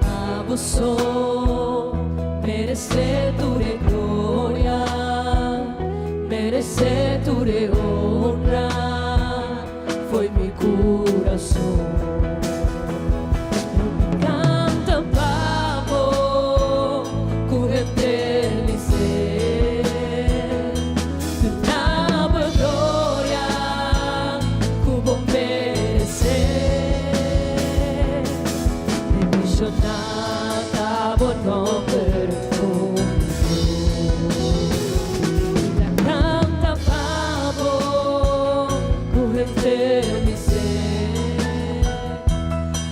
Abo so meresé tur e gloria, meresé tur e honra, fo'i mi kurason. Lo mi kanta pa bo ku henter mi ser. Duna bo e gloria ku bo meresé. Bendishoná ta bo nòmber, o mi Dios. Mi ta kanta pa bo ku henter mi ser.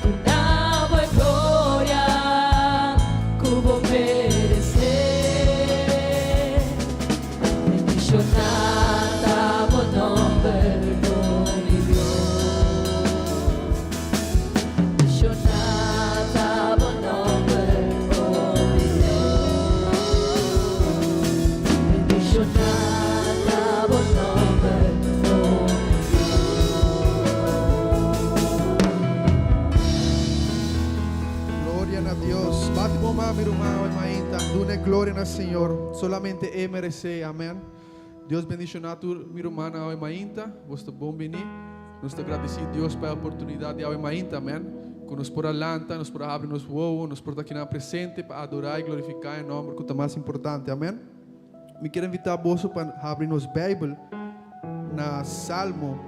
Duna bo e gloria ku bo meresé. Bendishoná ta bo nòmber, o mi Dios. Bendishoná ta bo nòmber, o mi Dios. Bendishoná ta bo nòmber, o mi Dios. Gloria na Dios. Bati bo man, mi ruman, awe mainta. Duna e gloria na Señor. Solamente E meresé. Amen. Dios bendiciona tur mi rumannan awe mainta. Bos ta bon bini. Nos ta gradeci Dios pa e oportunidad di awe mainta. Amen. Cu nos por a lanta, nos por a habri nos wowo, nos por ta akinan presente pa adora y glorifica e nomber cu ta mas importante. Amen. Mi kier invita boso pa habri nos Bijbel na Salmo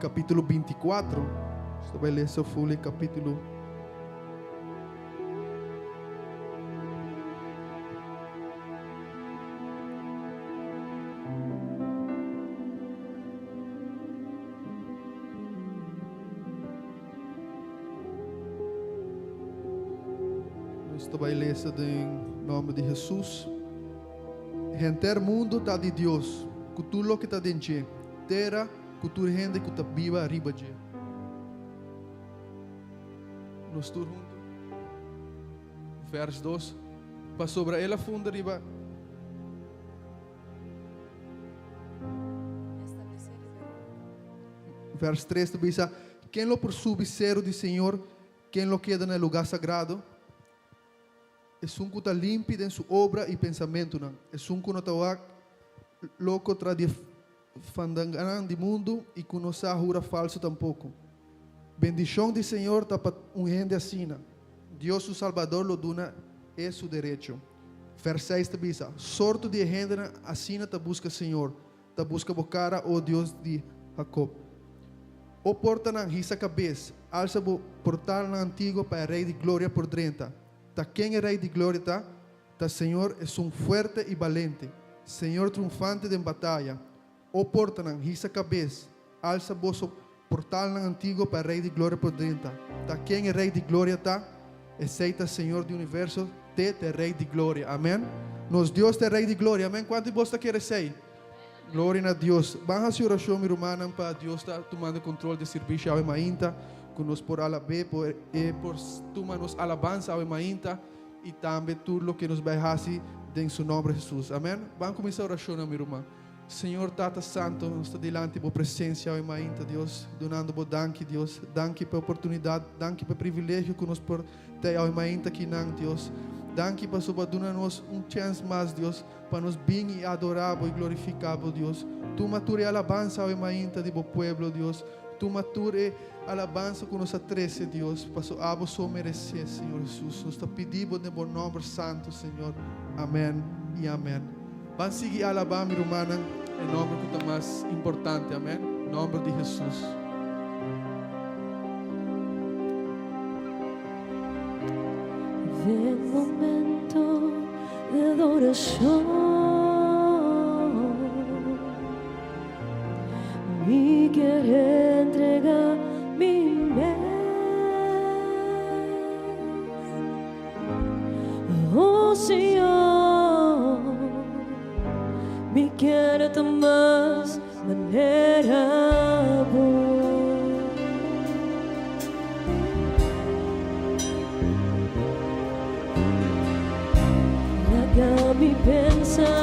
capitulo 24. Nos ta bay lesa full e capitulo. Nos ta bai lesa den nomber di Hesus. Henter mundu ta di Dios, ku tur loke ta den dje, tera ku tur hende ku ta biba riba dje. Nos tur huntu. Vers 2, Pasobra el a funda riba. Vers 3 ta bisa, Ken lo por subi seru di Señor? Ken lo keda na e lugá sagrado? Esun ku ta limpi den su obra i pensamentunan, esun ku no ta wak loko tras di e fandanganan di mundu i ku no sa hura falsu tampoko. Bendishon di Señor ta pa un hende asina. Dios su Salbador lo duna e su derecho. Vers seis ta bisa, Sorto di e hendenan asina ta buska Señor, ta buska bo kara, o Dios di Jakob. O portanan, hisa kabes, alsa bo portalnan antiguo pa e Rei di Gloria por drenta. Ta ken e Rei di Gloria ta? Ta Señor esun fuerte i balente, Señor triunfante den bataya. O portanan, hisa kabes, alsa boso portalnan antiguo pa e Rei di Gloria por drenta. Ta ken e Rei di Gloria ta? Esei ta Señor di universo, te ta e Rei di Gloria. Amen. Nos Dios ta e Rei di Gloria. Amen. Kuantu di bos ta kere esei? Gloria na Dios. Ban hasi orashon, mi rumannan, pa Dios ta tumando kontrol di e sirbishi awe mainta, ku nos por alab'é, por e por tuma nos alabansa awe mainta. I tambe tur loke nos bai hasi den Su nomber Jesus. Amen. Ban kuminsá orashonnan, mi ruman. Señor Tata Santo, nos ta dilanti Bo presensia awe mainta, Dios, dunando Bo danki, Dios. Danki pa e oportunidat, danki pa e privilegio ku nos por tei awe mainta akinan, Dios. Danki pasobra Bo a duna nos un chèns mas, Dios, pa nos bin i adorá Bo i glorifiká Bo, Dios. Tuma tur e alabansa awe mainta di Bo pueblo, Dios. Tuma tur e alabansa ku nos a trese, Dios, paso abo so meresé, Señor Jesus. Nos ta pidi Bo den Bo nòmber santu, Señor. Amèn i amèn. Ban sigui alabá, mi rumannan, e nòmber ku ta mas importante. Amèn. Nòmber di Jesus. Den momento di adorashon. Mi kier entrega mi mes, oh Señor, mi kier ta mas manera bo. Laga mi pensa.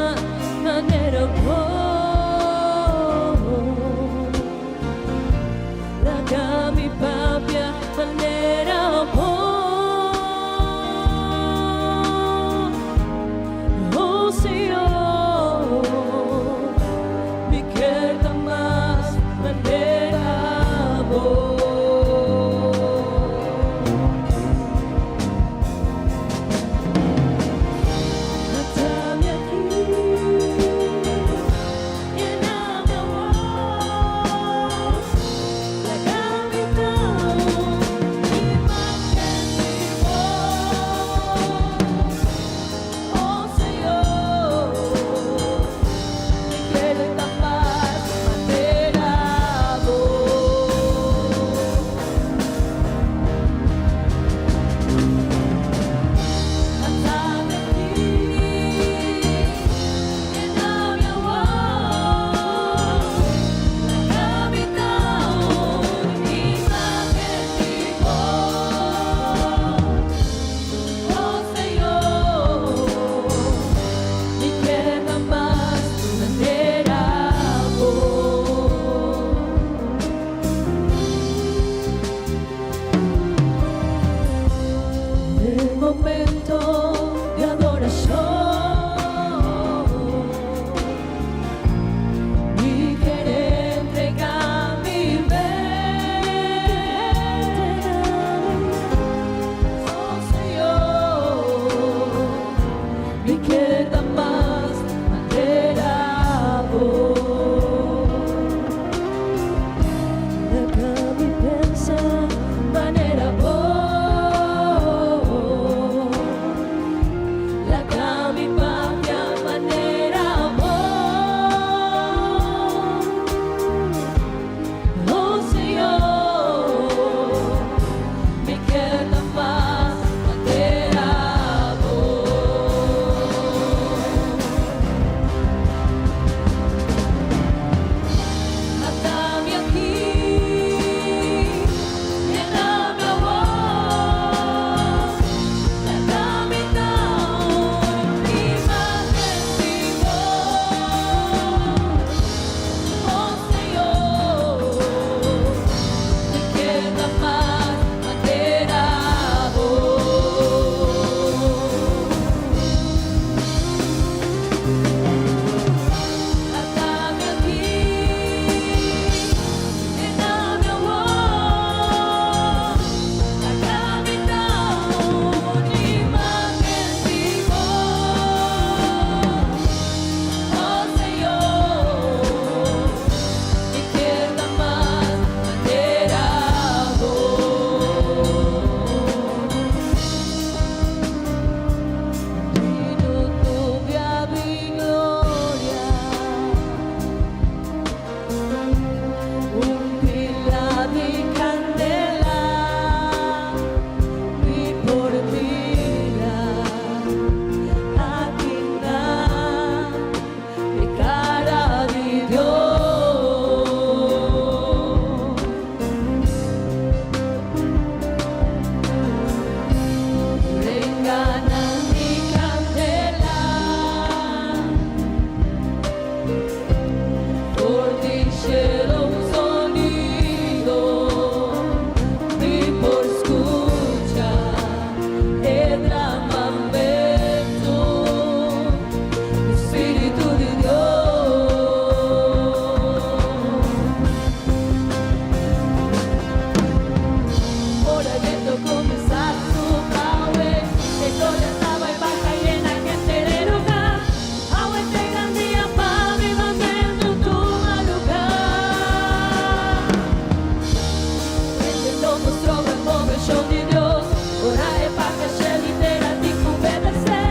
stroba e moveshon di Dios. Ora e papia shelu i tera tin ku obedesé.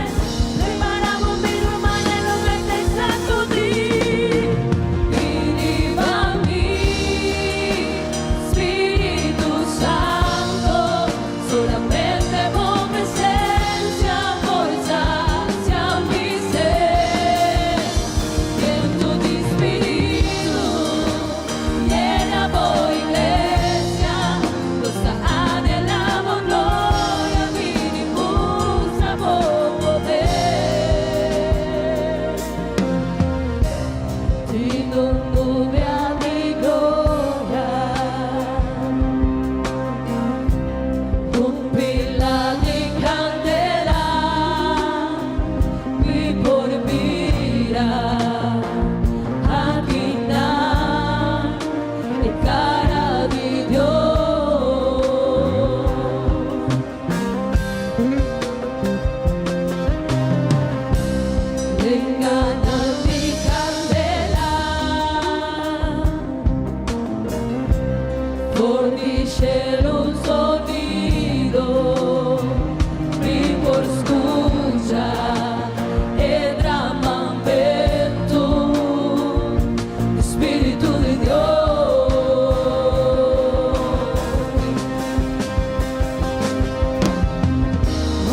Prepara bo mi ruman e lo bai te sakudí. Bini riba mi, Spiritu Santo, solamente bo presencia por sacia mi sed. Viento di Spiritu, yena bo iglesia, nos ta anhela bo gloria, bini mustra bo poder. Tin un nubia di gloria, un pila di candela, mi por mira akinan e cara di Dios. Lenganan di candela, for di shelu un sonido mi por scucha e dramamentu di Spiritu di Dios.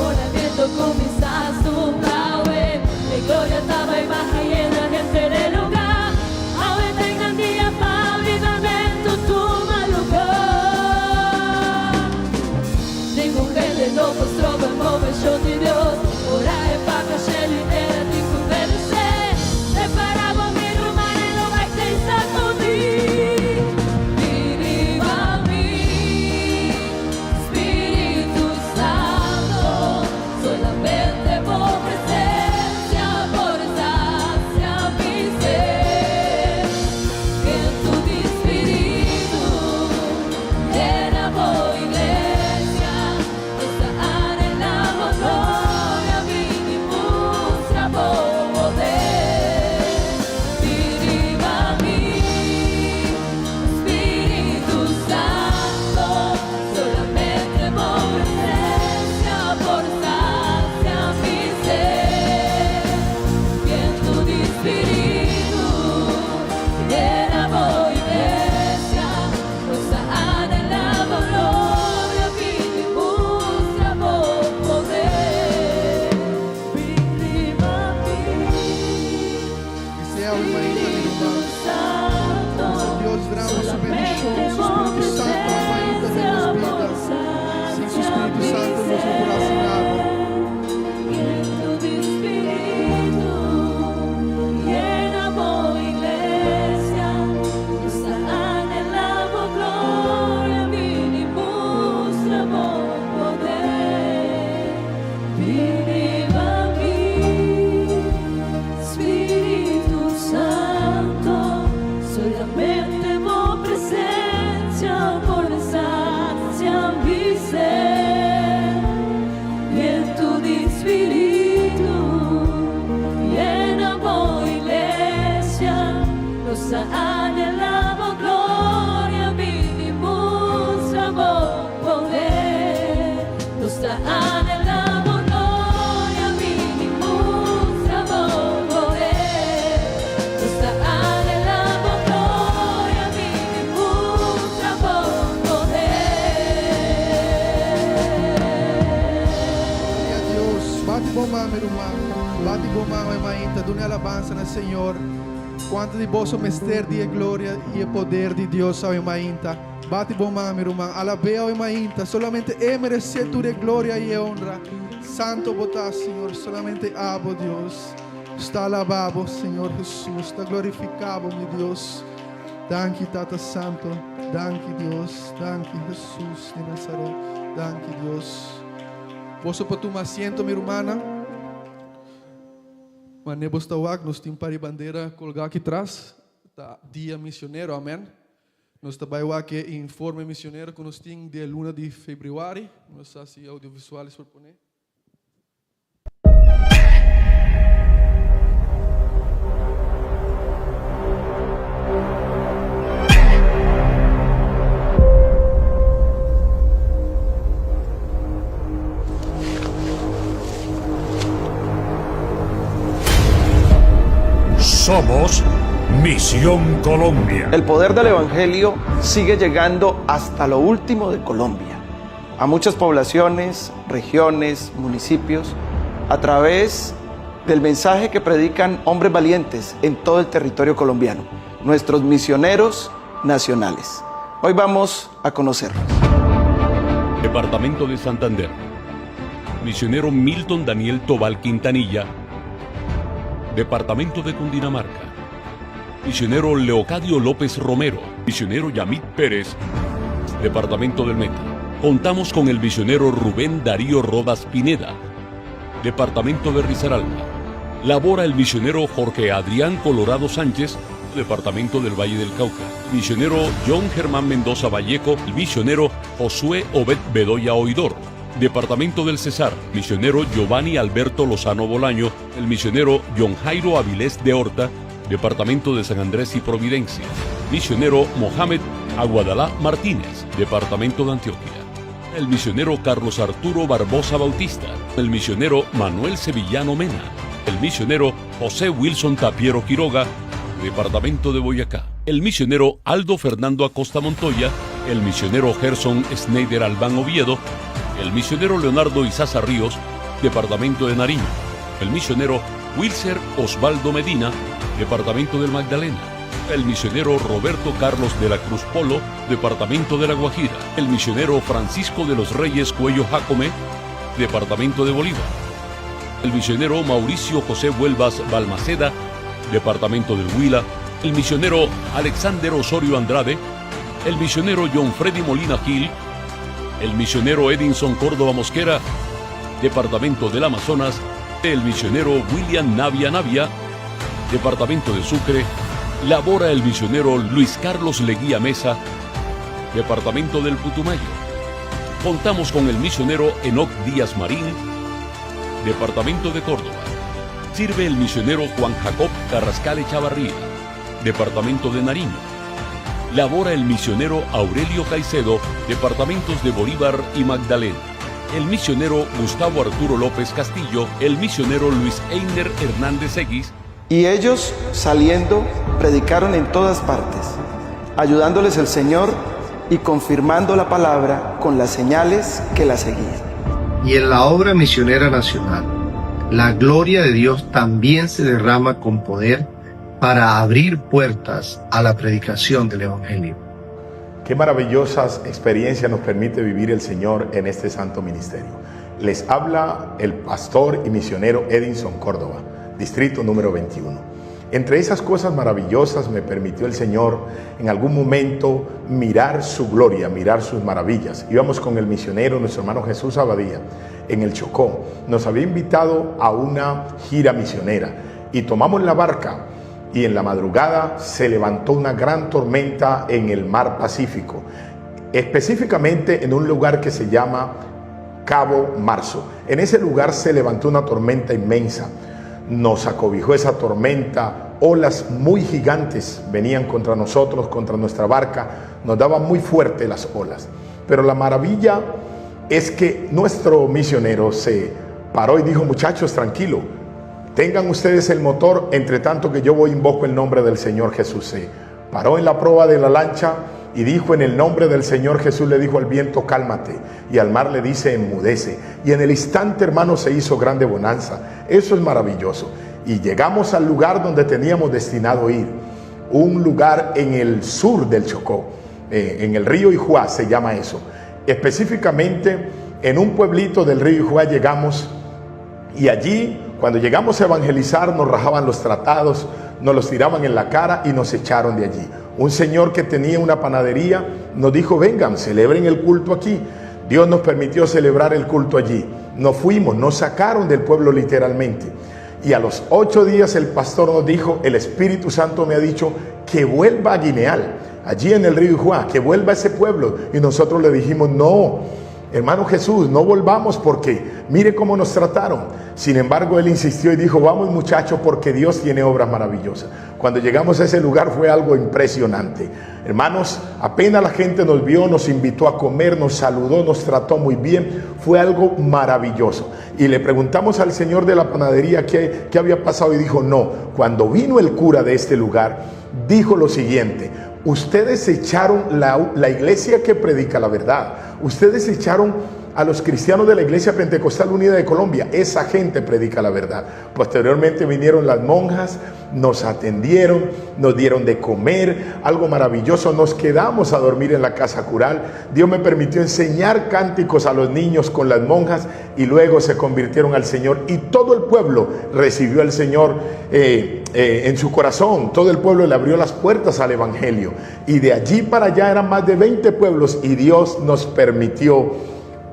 Ora biento cuminsa supla awe, e gloria ta bay baha yena henter e lugar. Awe ta e gran dia pa avivamento tuma lugar. Ningun hende no por stroba e moveshon di Dios. Ora e papia shelu i tera tin ku obedesé. Prepara bo mi ruman e lo bai te sakudí. Bin riba mi, Spiritu Santo, solamente bo presencia por sacia mi sed. Viento di Spiritu, yena bo iglesia, nos ta anhela bo gloria, bini mustra bo poder. Bin riba mi, Spiritu Santo, solamente bo presencia por sacia mi sed. Viento di Spiritu, yena bo iglesia, nos ta anhela bo gloria, bini mustra bo poder. Bin riba mi, Sea un mainta, mi Spiritu ruman. Santo, Dios drama su bendición, solamente su bo Espíritu Santo mainta den presencia nos por bida. Sin su sacia Espíritu mi Santo nos no por haci nada. sed. Viento di Spiritu, yena bo iglesia, nos ta anhela bo gloria, bini mustra bo poder. Bin riba mi, Spiritu Santo, solamente bo presencia por sacia mi sed. Viento di Spiritu, yena bo iglesia, nos ta anhela bo gloria, bini mustra bo poder. Nos ta anhela bo gloria, bini mustra bo poder. Nos ta anhela bo gloria, bini mustra bo poder. Gloria a Dios. Bati bo man, mi ruman. Bati bo man, e mainta. Duna alabansa na Señor. Cuanto di boso mester di e gloria y e poder di Dios awe mainta? Bati bo man, mi ruman. Alab'é awe mainta. Solamente E merece tur e gloria y e honra. Santo bo ta, Señor. Solamente abo, Dios. Nos ta alaba bo, Señor Jesus. Nos ta glorifica bo, mi Dios. Danki, Tata Santo. Danki, Dios. Danki, Jesus di Nazaret. Danki, Dios. Boso por tuma asiento, mi rumannan. Mane bos ta wak, nos tin par di bandera colga aki tras. Ta Dia Misionero, amen. Nos ta bai wak e informe misionero cu nos tin di e luna di februari. Nos sa si audiovisuales por pone. Somos Misión Colombia. El poder del Evangelio sigue llegando hasta lo último de Colombia, a muchas poblaciones, regiones, municipios, a través del mensaje que predican hombres valientes en todo el territorio colombiano, nuestros misioneros nacionales. Hoy vamos a conocerlos. Departamento de Santander. Misionero Milton Daniel Tobal Quintanilla. Departamento de Cundinamarca. Misionero Leocadio López Romero. Misionero Yamit Pérez. Departamento del Meta. Contamos con el misionero Rubén Darío Rodas Pineda. Departamento de Risaralda. Labora el misionero Jorge Adrián Colorado Sánchez, Departamento del Valle del Cauca. Misionero John Germán Mendoza Vallejo, el misionero Josué Obed Bedoya Oidor. Departamento del Cesar, misionero Giovanni Alberto Lozano Bolaño, el misionero John Jairo Avilés de Horta, Departamento de San Andrés y Providencia, misionero Mohamed Aguadalá Martínez, Departamento de Antioquia, el misionero Carlos Arturo Barbosa Bautista, el misionero Manuel Sevillano Mena, el misionero José Wilson Tapiero Quiroga, Departamento de Boyacá, el misionero Aldo Fernando Acosta Montoya, el misionero Gerson Schneider Albán Oviedo, el misionero Leonardo Izaza Ríos, Departamento de Nariño, el misionero Wilser Osvaldo Medina, Departamento del Magdalena, el misionero Roberto Carlos de la Cruz Polo, Departamento de La Guajira, el misionero Francisco de los Reyes Cuello Jácome, Departamento de Bolívar, el misionero Mauricio José Vuelvas Balmaceda, Departamento del Huila, el misionero Alexander Osorio Andrade, el misionero John Freddy Molina Gil, el misionero Edinson Córdoba Mosquera, Departamento del Amazonas, el misionero William Navia Navia, Departamento de Sucre, labora el misionero Luis Carlos Leguía Mesa, Departamento del Putumayo. Contamos con el misionero Enoc Díaz Marín, Departamento de Córdoba. Sirve el misionero Juan Jacob Carrascal Echavarría, Departamento de Nariño. Labora el misionero Aurelio Caicedo, Departamentos de Bolívar y Magdalena. El misionero Gustavo Arturo López Castillo, el misionero Luis Einer Hernández X. Y ellos, saliendo, predicaron en todas partes, ayudándoles el Señor y confirmando la palabra con las señales que la seguían. Y en la obra misionera nacional, la gloria de Dios también se derrama con poder para abrir puertas a la predicación del Evangelio. Qué maravillosas experiencias nos permite vivir el Señor en este santo ministerio. Les habla el pastor y misionero Edinson Córdoba, distrito número 21. Entre esas cosas maravillosas me permitió el Señor en algún momento mirar su gloria, mirar sus maravillas. Íbamos con el misionero, nuestro hermano Jesús Abadía, en el Chocó. Nos había invitado a una gira misionera y tomamos la barca y en la madrugada se levantó una gran tormenta en el mar Pacífico, específicamente en un lugar que se llama Cabo Marzo. En ese lugar se levantó una tormenta inmensa. Nos acobijó esa tormenta, olas muy gigantes venían contra nosotros, contra nuestra barca, nos daban muy fuerte las olas. Pero la maravilla es que nuestro misionero se paró y dijo, muchachos, tranquilo, tengan ustedes el motor, entre tanto que yo voy invoco el nombre del Señor Jesús. Se paró en la proa de la lancha y dijo en el nombre del Señor Jesús, le dijo al viento, cálmate, y al mar le dice, enmudece. Y en el instante, hermano, se hizo grande bonanza. Eso es maravilloso. Y llegamos al lugar donde teníamos destinado ir, un lugar en el sur del Chocó, en el río Ijuá se llama eso. Específicamente en un pueblito del río Ijuá llegamos y allí, cuando llegamos a evangelizar, nos rajaban los tratados, nos los tiraban en la cara y nos echaron de allí. Un señor que tenía una panadería nos dijo, vengan, celebren el culto aquí. Dios nos permitió celebrar el culto allí. Nos fuimos, nos sacaron del pueblo literalmente. Y a los 8 días el pastor nos dijo, el Espíritu Santo me ha dicho que vuelva a Guineal, allí en el río Ijuá, que vuelva a ese pueblo. Y nosotros le dijimos, no, Hermano Jesús, no volvamos porque mire cómo nos trataron. Sin embargo, él insistió y dijo, vamos muchacho, porque Dios tiene obras maravillosas. Cuando llegamos a ese lugar fue algo impresionante. Hermanos, apenas la gente nos vio, nos invitó a comer, nos saludó, nos trató muy bien. Fue algo maravilloso. Y le preguntamos al señor de la panadería qué, qué había pasado y dijo, no, cuando vino el cura de este lugar, dijo lo siguiente, ustedes echaron la, la iglesia que predica la verdad, ustedes echaron a los cristianos de la Iglesia Pentecostal Unida de Colombia. Esa gente predica la verdad. Posteriormente vinieron las monjas, nos atendieron, nos dieron de comer, algo maravilloso. Nos quedamos a dormir en la casa cural. Dios me permitió enseñar cánticos a los niños con las monjas y luego se convirtieron al Señor y todo el pueblo recibió al Señor eh, eh, en su corazón. Todo el pueblo le abrió las puertas al Evangelio. Y de allí para allá eran más de 20 pueblos y Dios nos permitió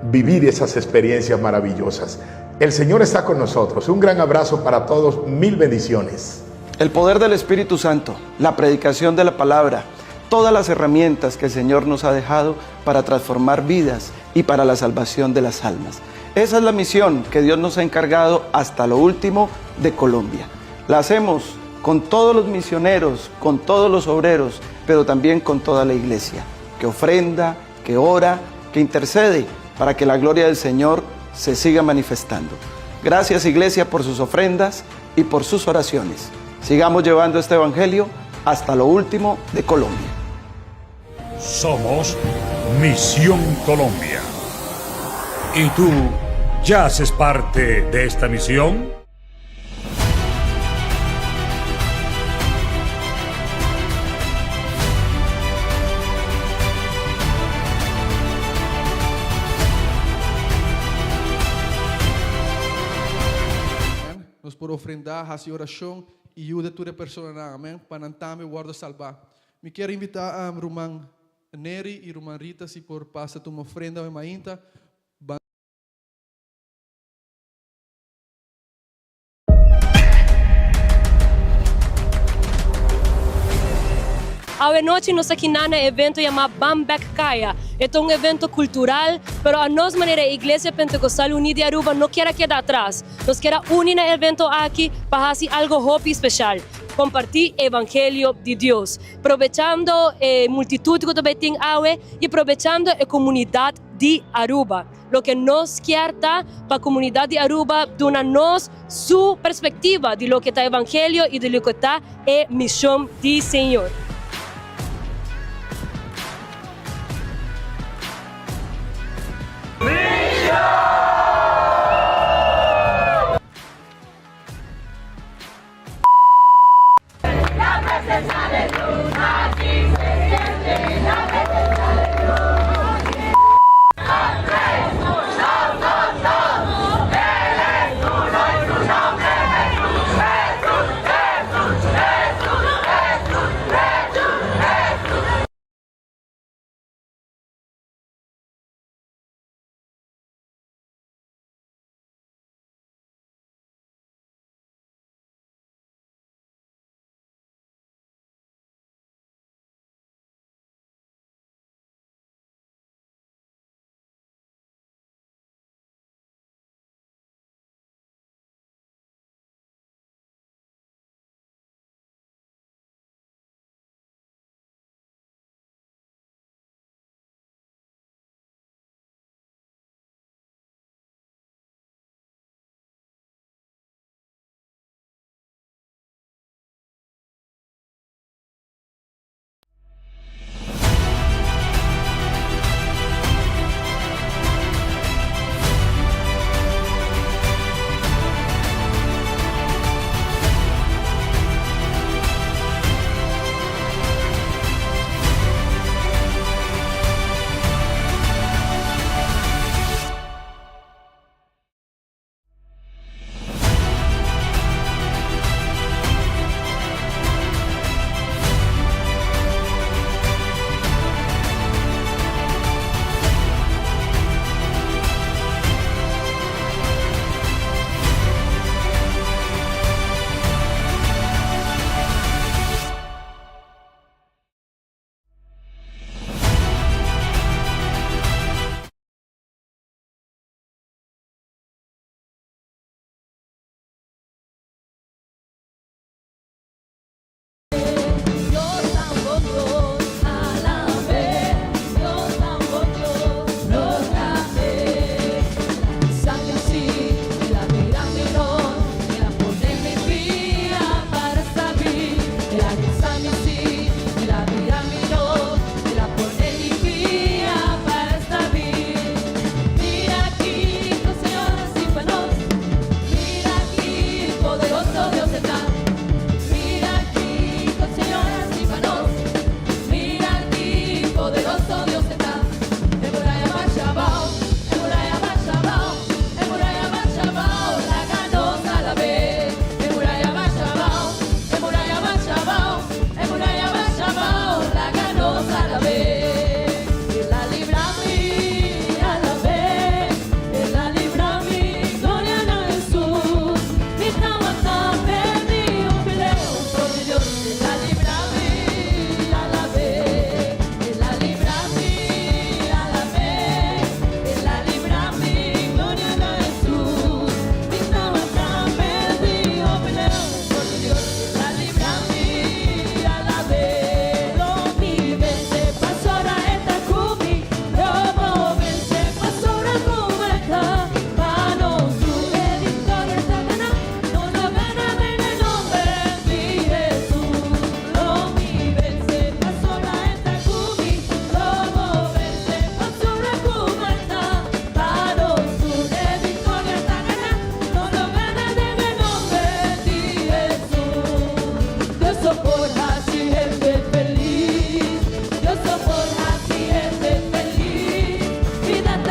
vivir esas experiencias maravillosas. El Señor está con nosotros. Un gran abrazo para todos. Mil bendiciones. El poder del Espíritu Santo, la predicación de la palabra, todas las herramientas que el Señor nos ha dejado para transformar vidas y para la salvación de las almas. Esa es la misión que Dios nos ha encargado hasta lo último de Colombia. La hacemos con todos los misioneros, con todos los obreros, pero también con toda la iglesia, que ofrenda, que ora, que intercede para que la gloria del Señor se siga manifestando. Gracias iglesia por sus ofrendas y por sus oraciones. Sigamos llevando este Evangelio hasta lo último de Colombia. Somos Misión Colombia. ¿Y tú ya haces parte de esta misión? Nos por ofrendá, hasi orashon i yuda tur e personanan. Amèn. Pa nan tambe wòrdu salbá. Mi kier invitá ruman Neri i ruman Rita si por pasa tuma ofrenda awe mainta. Awe nochi nos ta kina na e evento yamá Ban Bek Kaya. E ta un evento kultural, pero a nos manera e Iglesia Pentecostal Uní di Aruba no kier a keda atras. Nos kier a uni na e evento aki pa hasi algo hopi speshal, kompartí e evangelio di Dios, probechando e multitut ku ta bai tin awe i probechando e komunidat di Aruba. Loke nos kier ta pa comunidad di Aruba duna nos su perspectiva di loke ta Evangelio y di loke ta e mision di Señor.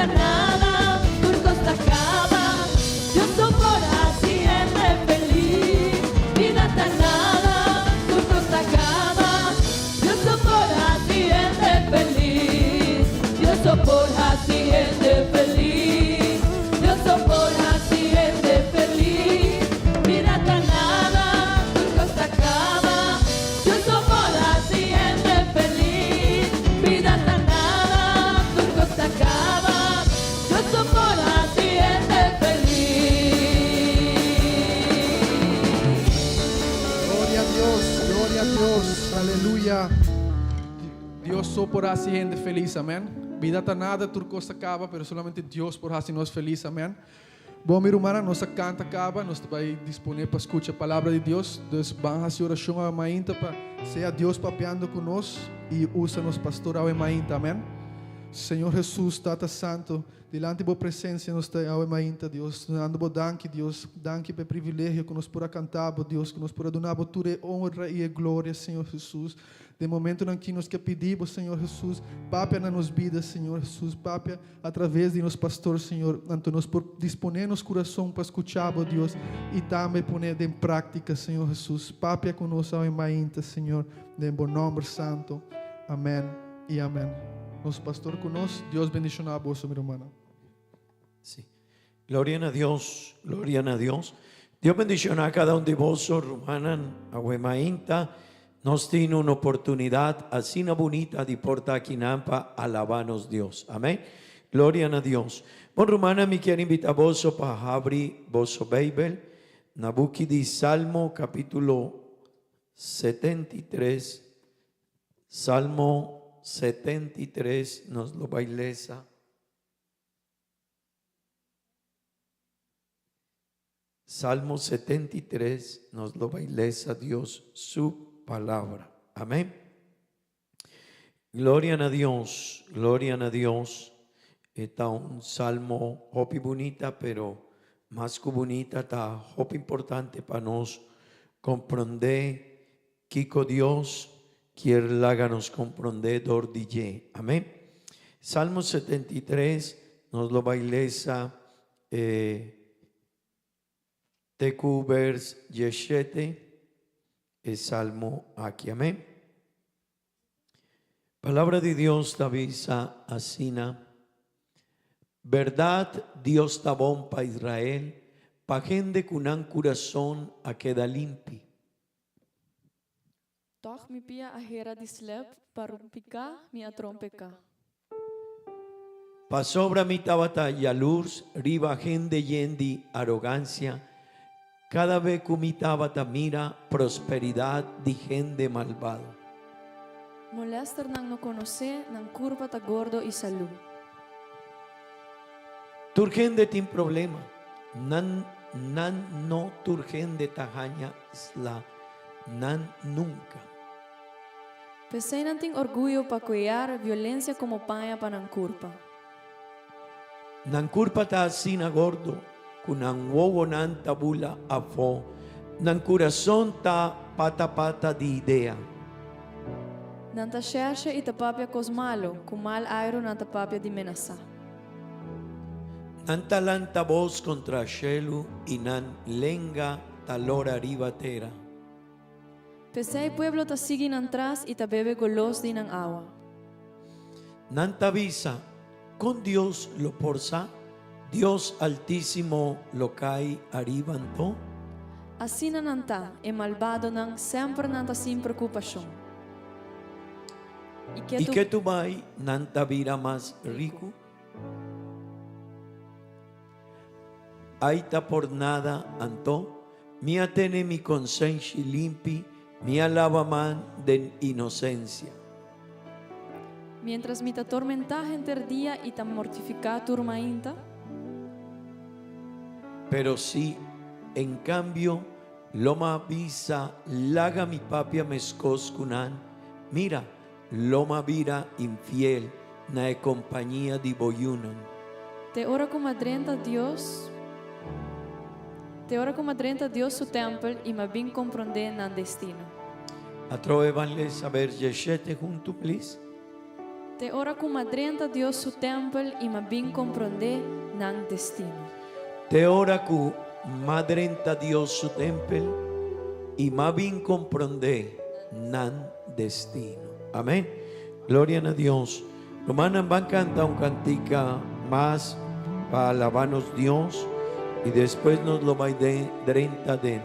ta nada, tur kos ta kaba. Dios so por hasi hende felis. Bida ta nada, tur kos ta kaba. Dios so por hasi hende felis. Dios so por hasi hende felis. Dios so por hasi hende felis. Bida ta nada, tur kos ta kaba. Dios so por hasi hende felis. Bida ta nada, tur kos ta kaba. Dios so por hasi hende felis. Gloria a Dios, gloria a Dios, aleluya. Dios so por hasi hende felis, amèn. Bida ta nada, tur kos ta kaba, pero solamente Dios por hasi nos felis, amèn. Bon, mi rumannan, nos a kanta kaba, nos ta bai disponé pa skucha palabra di Dios. Dus ban hasi orashon awe mainta pa sea Dios papiando ku nos i usa nos pastor awe mainta, amèn. Señor Hesus, Tata Santo, Dilanti bo presencia nos ta awe mainta, Dios, dunando bo danki, Dios. Danki pa e privilegio cu nos por a canta bo, Dios, cu nos por a duna bo tur e honra y e gloria, Señor Jesus. Den momentonan aki nos ke pidi bo, Señor Jesus, papia na nos bida, Señor Jesus, papia a traves di nos pastor, Señor, anto nos por dispone nos curason pa scucha bo, Dios, y tambe pone den practica, Señor Jesus. Papia cu nos awe mainta, Señor, den bo nomber santo. Amen y amen. Nos pastor cu nos. Dios bendiciona boso mi rumannan. Sí. Gloria na Dios, gloria na Dios. Dios bendiciona cada un di boso, rumannan, awe mainta. Nos tin un oportunidad asina bunita di por ta akinan pa alaba nos Dios. Amen. Gloria na Dios. Bon, rumannan, mi kier invita boso pa habri boso Bijbel na buki di Salmo capitulo 73. Salmo 73 nos lo bai lesa. Salmo 73 nos lo bai lesa Dios su palabra. Amén. Gloria na Dios, gloria na Dios. E ta un salmo hopi bunita, pero mas ku bunita ta hopi importante pa nos comprende Kiko Dios kier laga nos komprondé dor di dje. Amén. Salmo 73, nos lo bai lesa e te ku vers 17, e salmo aki. Amén. Palabra di Dios ta bisa asina, Bèrdat Dios ta bon pa Israel, pa hende ku nan kurason a keda limpi. Tòg mi pia a hera di slèp, pa rumpiká mi a trompeká. Pasobra mi tabata yalurs riba hende yen di arogansia, kada be ku mi tabata mira prosperidat di hende malbado. Molèsternan no konosé, nan kurpa ta gordo i salú. Tur hende tin problema, nan nan no tur hende ta haña sla nan nunka. P'esei nan tin orguyo pa kuear violensia komo paña pa nan kurpa. Nan kurpa ta asina gordo ku nan wowonan ta bula afó, nan kurason ta pata pata di idea. Nan ta shèrshe i ta papia kos malu, ku mal airu nan ta papia di menasá. Nan ta lanta bos kontra shelu i nan lenga ta lora riba tera. P'esei pueblo ta sigui nan tras i ta bebe golos di nan awa. Nan ta bisa, Kon Dios lo por sa? Dios Altísimo lo kai ariba anto? Asina nan ta, e malbadonan, semper nan ta sin preokupashon. I I ke tu bai nan ta bira mas riku? Ai ta por nada anto, mi a tene mi konsenshi limpi, mi a laba man den inosensia. Mientras mi ta tormentá henter dia i ta mortifiká tur mainta. Pero si, en kambio, lo m'a bisa, Laga mi papia meskos ku nan, mira, Lo m'a bira infiel na e compañia di bo yunan. Te ora cu m'a drenta Dios, te ora cu m'a drenta Dios su tempel i m'a bin comprende nan destino. Atrobe ban lesa vers diesshete huntu, please. Te ora ku m'a drenta Dios su tèmpel i m'a bin komprondé nan destino. Te ora ku m'a drenta Dios su tèmpel i m'a bin komprondé nan destino. Amén. Gloria na Dios. Rumannan ban kanta un kantika mas pa alabá nos Dios i despues nos lo bai drenta den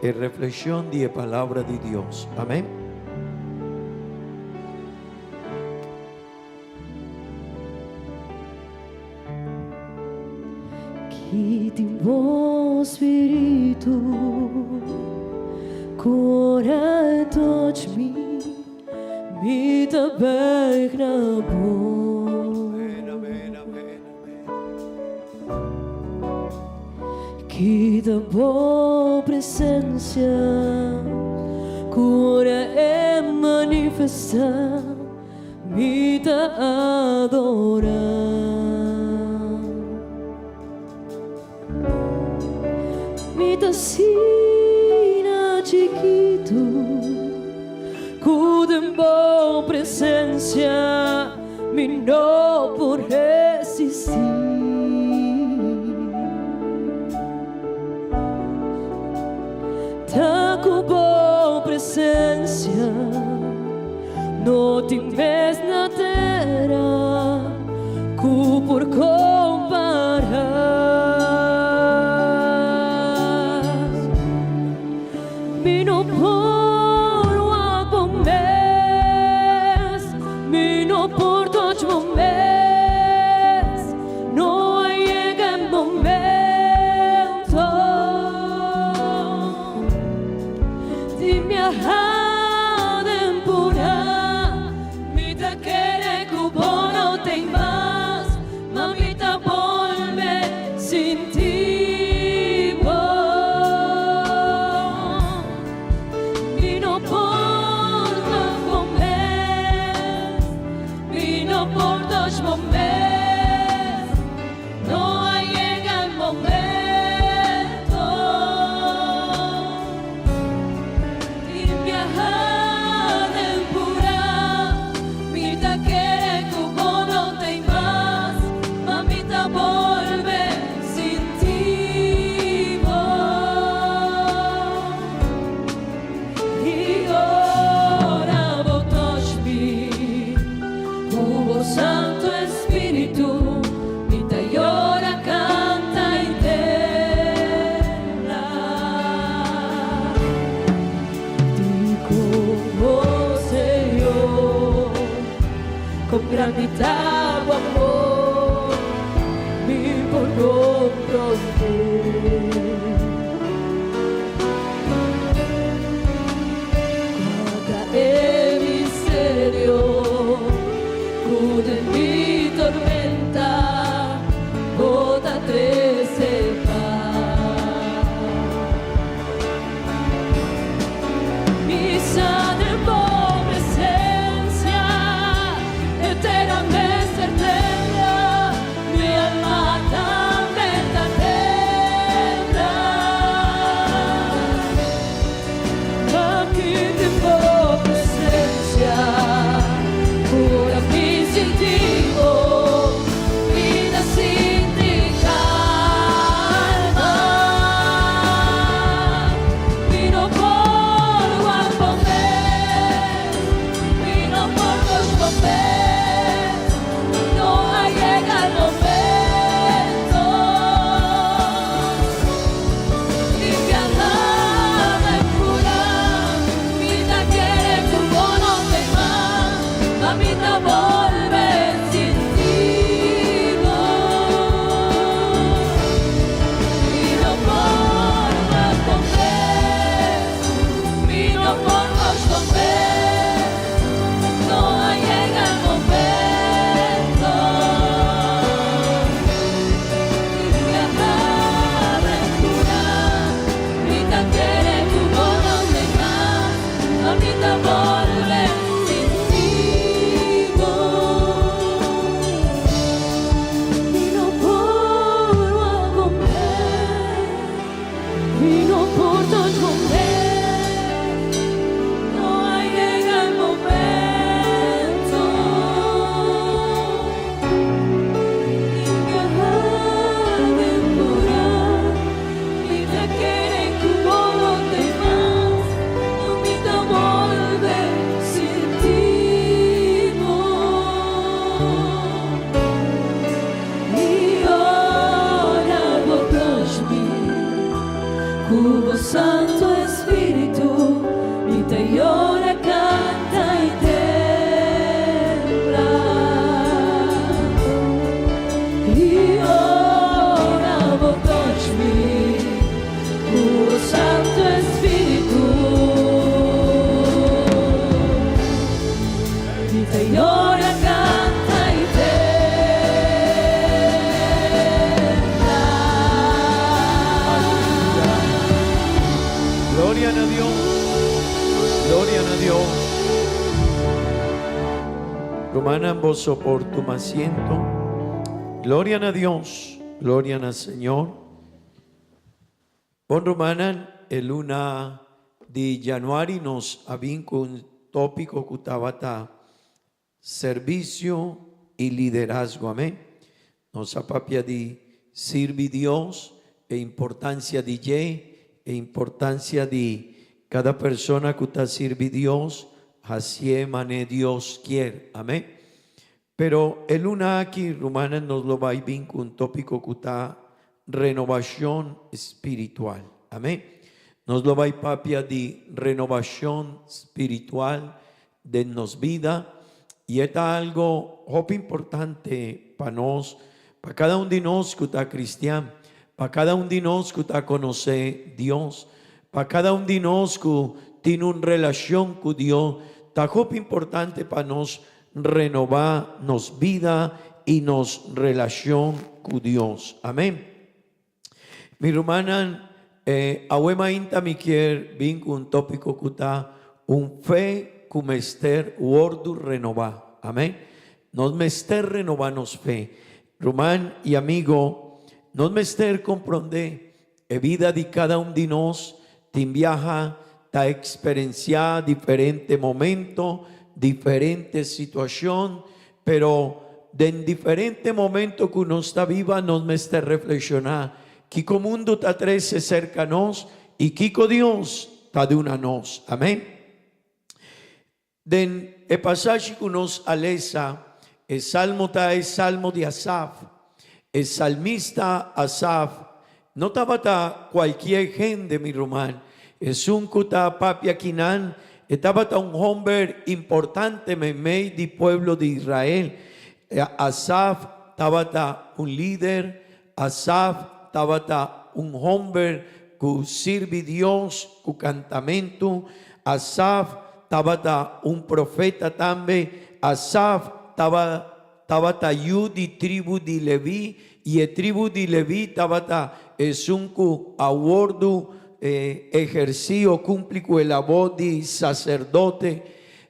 e reflekshon di e Palabra di Dios. Amén. Ki tin bo spiritu ku ora touch mi, mi ta buig na bo. Ki ta bo presencia ku ora e manifesta mi ta adora. Mi ta asina chikitu ku den bo presencia mi no por resistí. Ta ku bo presencia no tin mes na tera ku por kompará. Mi no por wak bo mes, mi no por touch bo mes, no a yega e momento di mi a den pura. Rumannan boso por tuma asiento. Gloria na Dios, gloria na Señor. Bon rumannan, e luna di januari nos a bin cu un topico cu tabata Servicio y liderazgo. Amén. Nos a papia di sirbi Dios, e importancia di dje, e importancia di cada persona cu ta sirbi Dios, hacié mane Dios kier. Amén. Pero e luna aki, rumannan, nos lo bay bin cu un topico cu ta renobacion spiritual. Amén. Nos lo bay papia di renobacion spiritual den nos bida y e ta algo hopi importante pa nos, pa cada un di nos cu ta cristian, pa cada un di nos cu ta conoce Dios, pa cada un di nos cu tin un relacion cu Dios, ta hopi importante pa nos renoba nos bida y nos relacion cu Dios. Amen. Mi rumannan, awe mainta mi kier bin ku un tópiko ku ta un fe ku mester wòrdu renobá. Amèn. Nos mester renobá nos fe. Ruman i amigo, nos mester komprondé e bida di kada un di nos tin biaha ta eksperensiá diferente momento, diferente situashon, Pero den diferente momento cu nos ta biba nos mester reflexiona kico mundo ta trece cerca nos y kico Dios ta duna nos. Amen. Den e pasashi cu nos a lesa, e salmo ta e salmo di Asaf. E salmista Asaf no tabata cualkier hende, mi ruman. Esun cu ta papia kinan, e tabata un homber importante meimei di pueblo di Israel. Asaf tabata un lider, Asaf tabata un homber cu sirbi Dios cu cantamento, Asaf tabata un profeta tambe, Asaf taba Tabata yu di tribu di Leví, i e tribu di Leví tabata esun ku a wòrdu ehersí o kumpli ku e labor di saserdote.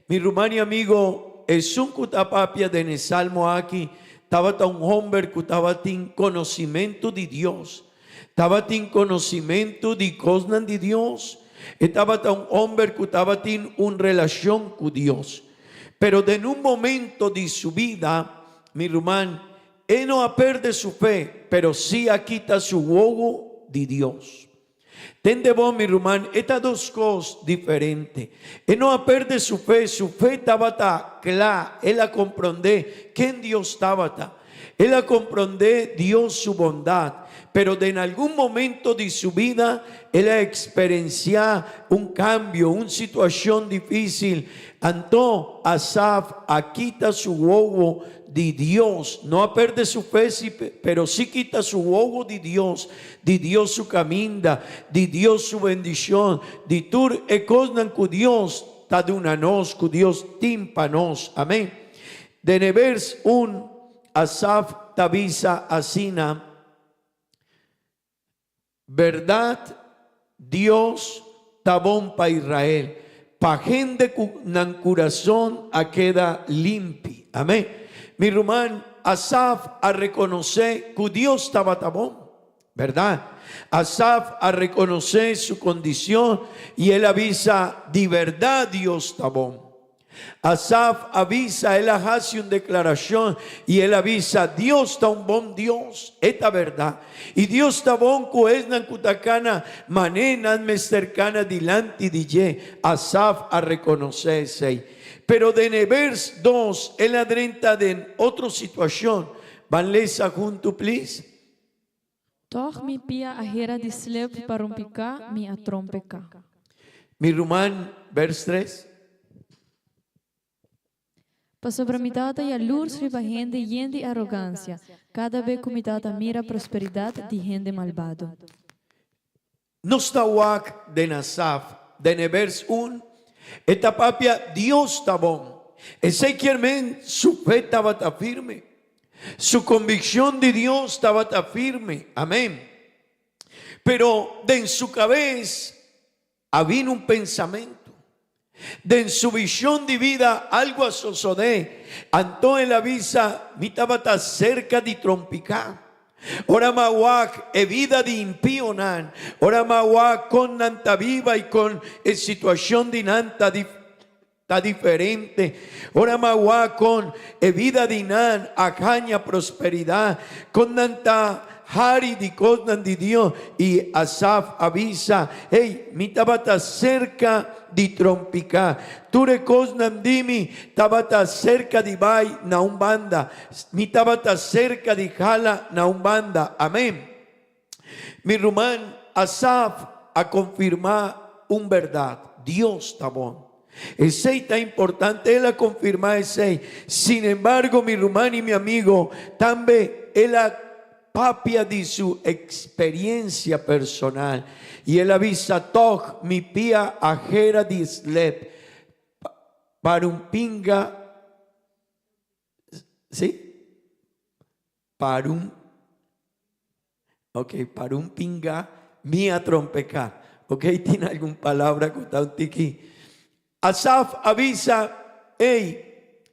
Mi ruman i amigo, esun ku ta papia den e salmo aki tabata un hòmber ku tabatin konosimentu di Dios, tabatin konosimentu di kosnan di Dios. E tabata un hòmber ku tabatin un relashon ku Dios. Pero den un momento di su bida, mi ruman, e no a perde su fe, pero sí a kita su wowo di Dios. Tende bon, mi ruman, e ta dos cos diferente. E no a perde su fe, su fe tabata cla, el a comprende ken Dios tabata. El a comprende Dios su bondad, pero den algun momento di su bida el a experencia un cambio, un situacion dificil. Anto Asaf a kita su wowo di Dios, no a perde su fe si, pero si kita su wowo di Dios, di Dios su caminda, di Dios su bendicion, di tur e cosnan cu Dios ta duna nos, cu Dios tin pa nos. Amen. Den e vers un, Asaf ta bisa asina, Bèrdat, Dios ta bon pa Israel, pa hende ku nan kurason a keda limpi. Amèn. Mi ruman, Asaf a rekonosé ku Dios tabata bon. Bèrdat? Asaf a rekonosé su kondishon i el a bisa, Di bèrdat Dios ta bon. Asaf a bisa, el a hasi un deklarashon i el a bisa, Dios ta un bon Dios, e ta bèrdat. I Dios ta bon ku esnan ku ta kana man'é nan mester kana dilanti di dje. Asaf a rekonosé esei. Pero den e bers dos el a drenta den otro situashon. Ban lesa huntu plis. Tòg mi pia a hera di slep pa rompiká, mi a trompeká. Mi ruman, vers tres. Pasobra mi tabata yalurs riba hende yen di arogansia, kada be ku mi tabata mira prosperidat di hende malbado. Nos ta wak den Asaf, den e vers un, e ta papia Dios ta bon. Esei kier men su fe tabata firme. Su conviccion di Dios tabata firme. Amen. Pero den su cabes a bini un pensamento. Den su vision di bida algo a sosodé, anto el a bisa, Mi tabata serka di trompiká. Ora m'a wak e bida di impionan, ora m'a wak kon nan ta biba i kon e situashon di nan ta ta diferente, ora m'a wak kon e bida di nan a haña prosperidat, kon nan ta hari di kosnan di Dios. I Asaf a bisa, Hey, mi tabata serka di trompiká. Tur e kosnan di mi tabata serka di bai na un banda. Mi tabata serka di hala na un banda. Amén. Mi ruman, Asaf a konfirmá un bèrdat, Dios ta bon. Esei ta importante, el a konfirmá esei. Sin embargo, mi ruman i mi amigo, tambe el a papia di su eksperensia personal i el a bisa, Tòg mi pia a hera di slep para un pinga, sí? Para un, ok, para un pinga mi a trompeká. Ok, tin algun palabra ku ta un tiki. Asaf a bisa, Ey,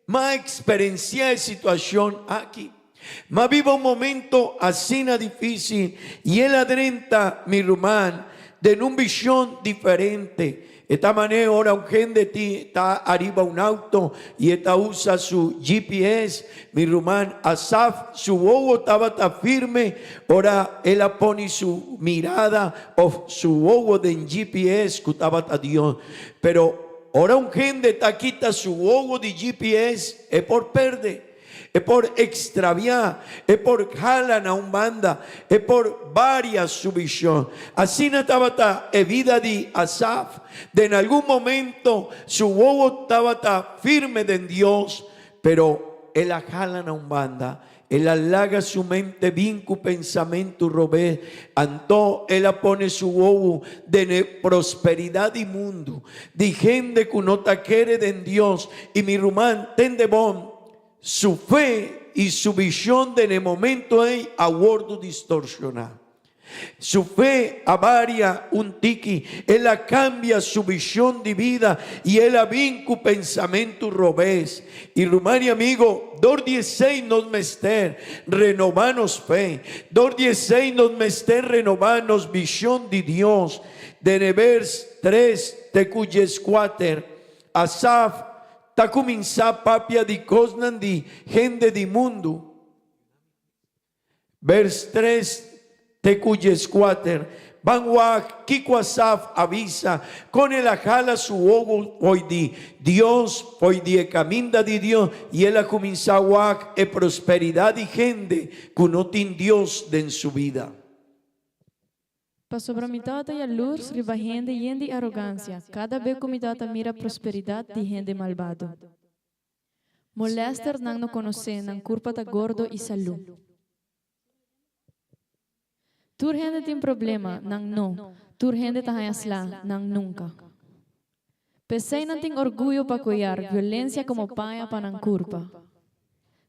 m'a eksperensiá e situashon aki. M'a biba un momento asina difísil i el a drenta mi ruman den un vishon diferente. E ta manera ora un hende tin ta ariba un auto i e ta usa su GPS. Mi ruman Asaf su wowo tabata firme ora el a pone su mirada of su wowo den GPS ku tabata Dios. Pero ora un hende ta kita su wowo di GPS e por perde. E por extraviá, e por hala na un banda, e por varia su vision. Asina tabata e vida di Asaf. Den algun momento su wowo tabata firme den Dios, pero el a hala na un banda. El a laga su mente bin cu pensamentu robes. Anto el a pone su wowo den e prosperidad di mundu, di hende cu no ta kere den Dios. I mi ruman, tende bon, su fe i su vision den e momento ei a wordu distorsioná. Su fe a varia un tiki, el a cambia su vision di bida i el a bin cu pensamentu robes. I ruman i amigo, dor di esei nos mester renobá nos fe, dor di esei nos mester renobá nos vision di Dios. Den e vers tres te cu dieskuater, Asaf ta cuminsá papia di cosnan di hende di mundu. Vers tres te ku dieskuater, Ban wak kiko Asaf a bisa, kon el a hala su wowo fo'i di Dios, fo'i di e kaminda di Dios, i el a kuminsá wak e prosperidat di hende ku no tin Dios den su bida. Pasobra mi tabata yalurs riba hende yen di arogansia kada be ku mi tabata mira prosperidat di hende malbado. Molèster nan no konosé, nan kurpa ta gordo i salú. Tur hende tin problema, nan no. Tur hende ta haña sla, nan nunka. P'esei nan tin orguyo pa koyar violensia komo paña pa nan kurpa.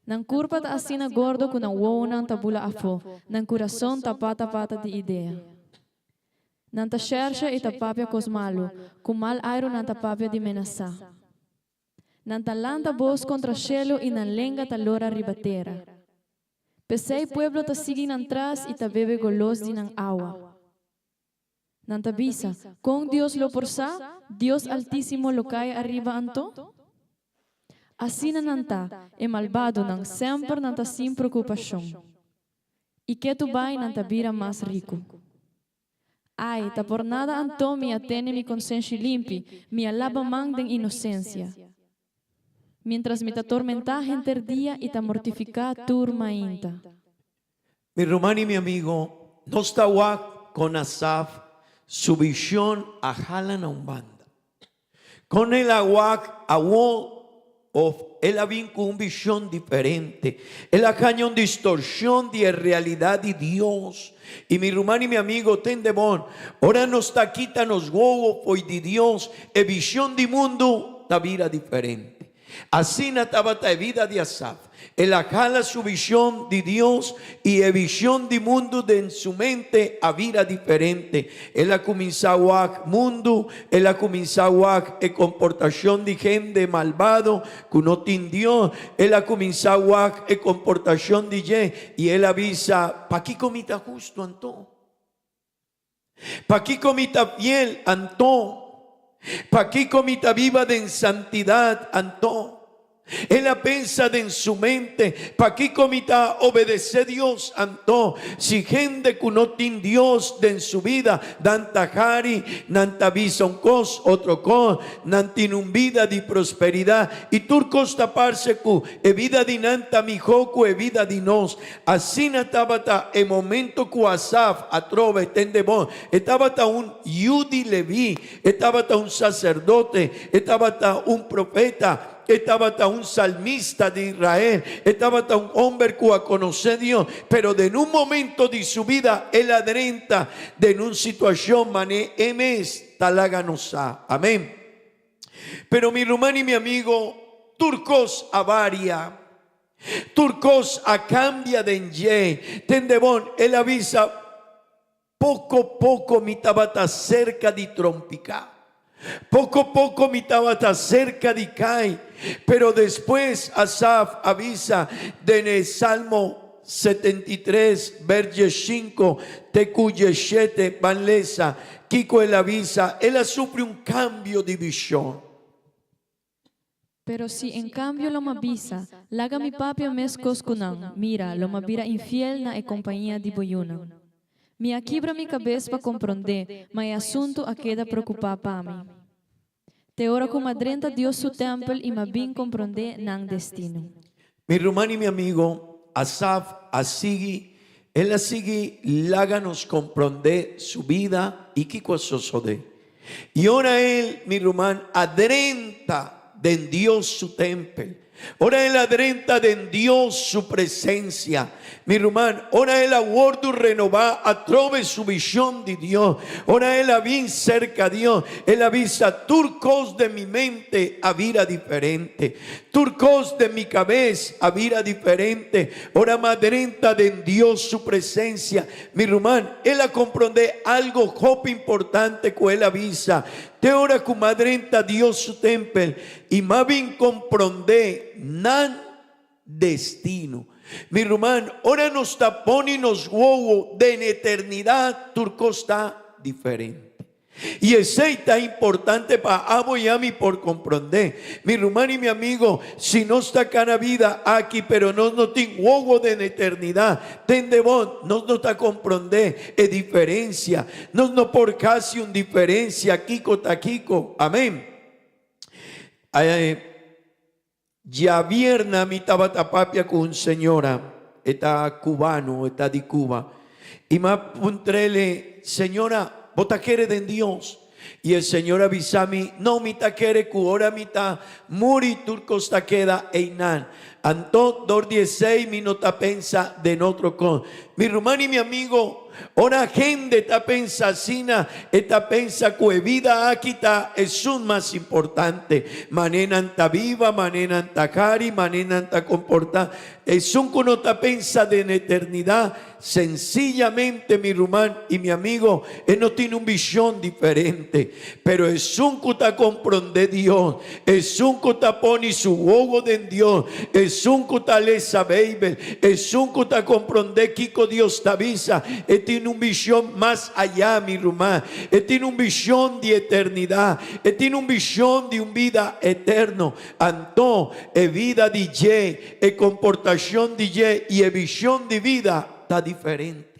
Nan kurpa ta asina gordo ku nan wowonan ta bula afó, nan kurason ta pata pata di idea. Nan ta shèrsha i ta papia kos malu, ku mal airu nan ta papia di menasá. Nan ta lanta bos kontra shelu i nan lenga ta lora riba tera. P'esei pueblo ta sigui nan tras i ta bebe golos di nan awa. Nan ta bisa, Kon Dios lo por sa? Dios Altísimo lo kai ariba anto? Asina nan ta, e malbadonan, semper nan ta sin preokupashon. I ketu bai nan ta bira mas riku. Ai, ta por nada anto mi a tene mi konsenshi limpi, mi a laba man den inosensia. Mientras mi ta tormentá henter dia i ta mortifiká tur mainta. Mi ruman i mi amigo, nos ta wak kon Asaf su vishon a hala na un banda. Kon el a wak awor of el a bin ku un vishon diferente. El a haña un distorshon di e realidat di Dios. I mi ruman i mi amigo, tende bon, ora nos ta kita nos wowo fo'i di Dios, e vishon di mundu ta bira diferente. Asina tabata e bida di Asaf. El a hala su vishon di Dios i e vishon di mundu den su mente a bira diferente. El a kuminsá wak mundu, el a kuminsá wak e komportashon di hende malbado ku no tin Dios, el a kuminsá wak e komportashon di dje i el a bisa, Pakiko mi ta hustu anto? Pakiko mi ta fiel anto? Pakiko mi ta biba den santidat anto? El a pensa den su mente, Pakiko mi ta obedesé Dios anto? Si hende ku no tin Dios den su bida nan ta hari, nan ta bisa un kos, otro kos, nan tin un bida di prosperidat i tur kos ta parse ku e bida di nan ta mihó ku e bida di nos. Asina tabata e momento ku Asaf atrobe tende bon. E tabata un yu di Leví, e tabata un saserdote, e tabata un profeta, e tabata un salmista di Israel, e tabata un homber ku a konosé Dios. Pero den un momento di su bida el a drenta den un situashon mané e mes ta laga nos sa. Amén. Pero mi ruman i mi amigo, tur kos a varia. Tur kos a kambia den dje. Tende bon, el a bisa, Poko poko mi tabata serka di trompiká. Poko poko mi tabata serka di kai. Pero despues Asaf a bisa den e Salmo 73, bèrs diesinku te ku diesshete, ban lesa kiko el a bisa, el a sufri un kambio di vishon. Pero si en cambio lo m'a bisa, Laga mi papia mescos cu nan, mira, lo m'a bira infiel na e compañia di bo yunan. Mi a kibra mi cabes pa comprendé, ma e asunto a keda preocupá pa mi. Te ora cu m'a drenta Dios su tempel i m'a bin comprendé nan destino. Mi ruman i mi amigo, Asaf a sigui, el a sigui laga nos comprendé su bida i kico a sosodé. I ora el, mi ruman, a drenta den Dios su tempel, ora el a drenta den Dios su presencia, mi ruman, ora el a wordu renobá atrobe su vision di Dios, ora el a bin cerca Dios, el a bisa, Tur cos den mi mente a bira diferente, tur cos den mi cabes a bira diferente, ora m'a drenta den Dios su presencia, Mi ruman, el a komprondé algo hopi importante ku el a bisa, Te ora ku m'a drenta Dios su tempel i m'a bin komprondé nan destino. Mi ruman, ora nos ta pone nos wowo den eternidat, tur kos ta diferente. I esei ta importante pa abo i ami por komprondé. Mi ruman i mi amigo, si nos ta kana bida aki pero nos no tin wowo den eternidat, tende bon, nos no ta komprondé e diferensia. Nos no por hasi un diferensia kiko ta kiko. Amén. Djabièrna mi tabata papia ku un señora, e ta cubano, e ta di Cuba, i mi a puntr'el, Señora, bo ta kere den Dios? I e señora a bisa mi, No, mi ta kere ku ora mi ta muri tur kos ta keda einan. Anto dor di esei mi no ta pensa den otro kos. Mi ruman i mi amigo, Ora hende ta pensa asina, e ta pensa ku e bida aki ta esun mas importante. Manera nan ta biba, manera nan ta hari, manera nan ta komportá. Esun ku no ta pensa den eternidat, sensillamente, mi ruman i mi amigo, e no tin un vishon diferente. Pero esun ku ta komprondé Dios, esun ku ta pone su wowo den Dios, esun ku ta lesa Beibel, esun ku ta komprondé kiko Dios ta bisa, e tin un vishon mas ayá, mi ruman. E tin un vishon di eternidat. E tin un vishon di un bida eterno. Anto, e bida di dje, e komportashon di dje i e vishon di bida ta diferente.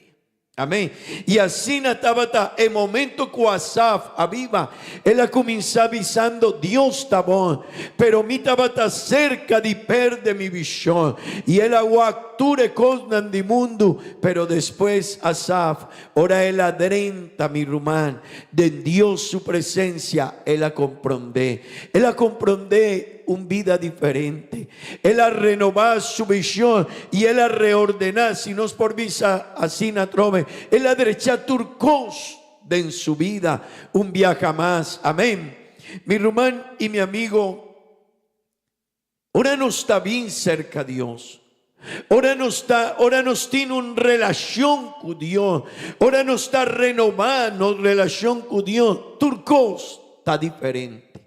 Amén. I asina tabata e momento ku Asaf a biba. El a kuminsá bisando, Dios ta bon, pero mi tabata serka di pèrdè mi vishon. I el a wak tur e kosnan di mundu. Pero despues Asaf, ora el a drenta, mi ruman, den Dios su presensia, el a komprondé. El a komprondé un bida diferente. El a renobá su vishon i el a reordená, si nos por bisa asina atrobe, el a drechá tur kos den su bida un biaha mas. Amén. Mi ruman i mi amigo. Ora nos ta bin serka Dios, ora nos ta, ora nos tin un relashon ku Dios, ora nos ta renobá nos relashon ku Dios, tur kos ta diferente.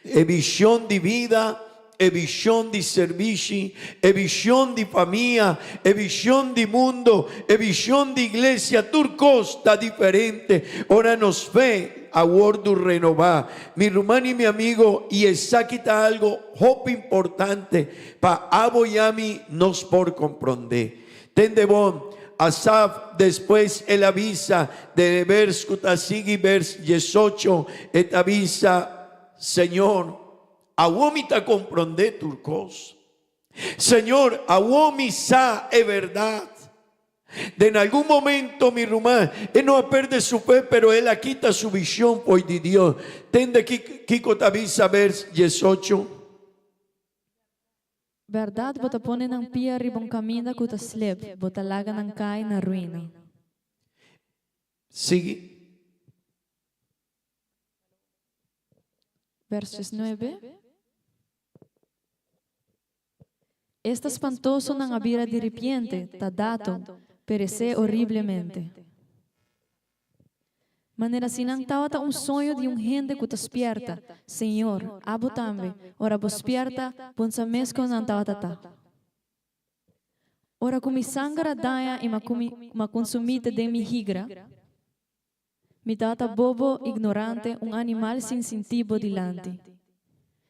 E vishon di bida, e vishon di servishi, e vishon di famia, e vishon di mundo, e vishon di iglesia, tur kos ta diferente ora nos fe a wordu renobá. Mi ruman i mi amigo, i esaki ta algo hopi importante pa abo i ami nos por komprondé. Tende bon, Asaf despues el a bisa den e bers ku ta sigui bers diesocho, e ta bisa, Señor, awo mi ta komprondé tur kos. Señor, awo mi sa e bèrdat. Den algun momento, mi ruman, e no a perde su fe, pero el a kita su vision fo'i di Dios. Tende kiko ta bisa vers diesocho. Bèrdat bo ta pone nan pia riba un kaminda ku ta slep, bo ta laga nan kai na ruina. Sigui. Vers nuebe. Esta spantoso nan a bira diripiente, ta dato, peresé horiblemente. Manera si nan tabata un soño di un hende ku ta spièrta, Señor, abo tambe, ora bo spièrta, bo n'sa mes kon nan tabata ta. Ora ku mi sanger a daña i m'a kunsumí te den mi higra, Mi tata bobo, ignorante, un animal sin sintí bo dilanti.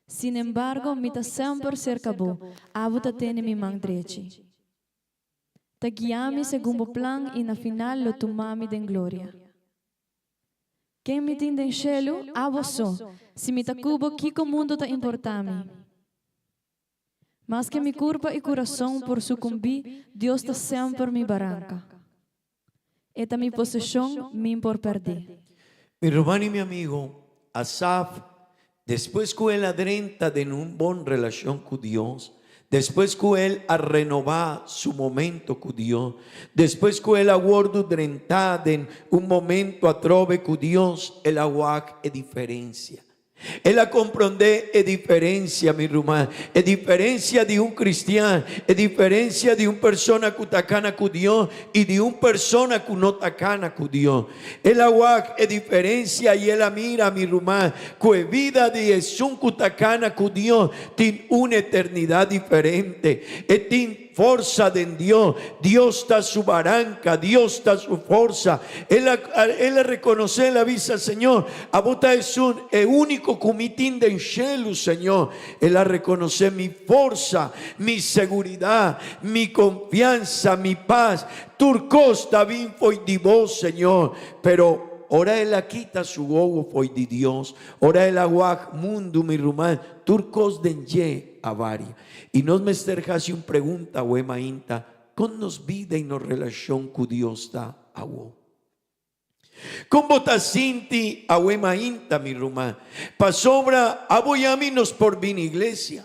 Sin embargo, mi ta semper serka bo, abo ta tene mi man drechi. Ta guia mi segun bo plan i na final lo tuma mi den gloria. Ken mi tin den shelu? Abo so. Si mi ta ku bo, kiko mundu ta importá mi? Maske mi kurpa i kurason por sukumbí, Dios ta semper mi baranka. E ta mi poseshon, min por pèrdé. Mi ruman i mi amigo, Asaf, despues ku el a drenta den un bon relashon ku Dios, despues ku el a renobá su momento ku Dios, despues ku el a wòrdu drentá den un momento atrobe ku Dios, el a wak e diferensia. El a komprondé e diferensia, mi ruman, e diferensia di un kristian, e diferensia di un persona ku ta kana ku Dios i di un persona ku no ta kana ku Dios. El a wak e diferensia i el a mira, mi ruman, ku e bida di esun ku ta kana ku Dios tin un eternidat diferente. E tin. Forsa den Dios. Dios ta su baranca, Dios ta su forsa. El a, el a reconoce, el a bisa, Señor, abo ta esun, e unico cu mi tin den shelu, Señor. El a reconoce mi forsa, mi seguridad, mi confiansa, mi paz. Tur cos ta bin fo'i di bo, Señor. Pero ora el a kita su wowo fo'i di Dios, ora el a wak mundu, mi ruman, tur cos den dje a varia. I nos mester hasi un pregunta awe mainta, Kon nos bida i nos relashon ku Dios ta awo? Kon bo ta sinti awe mainta, mi ruman? Pasobra abo i ami nos por bini iglesia.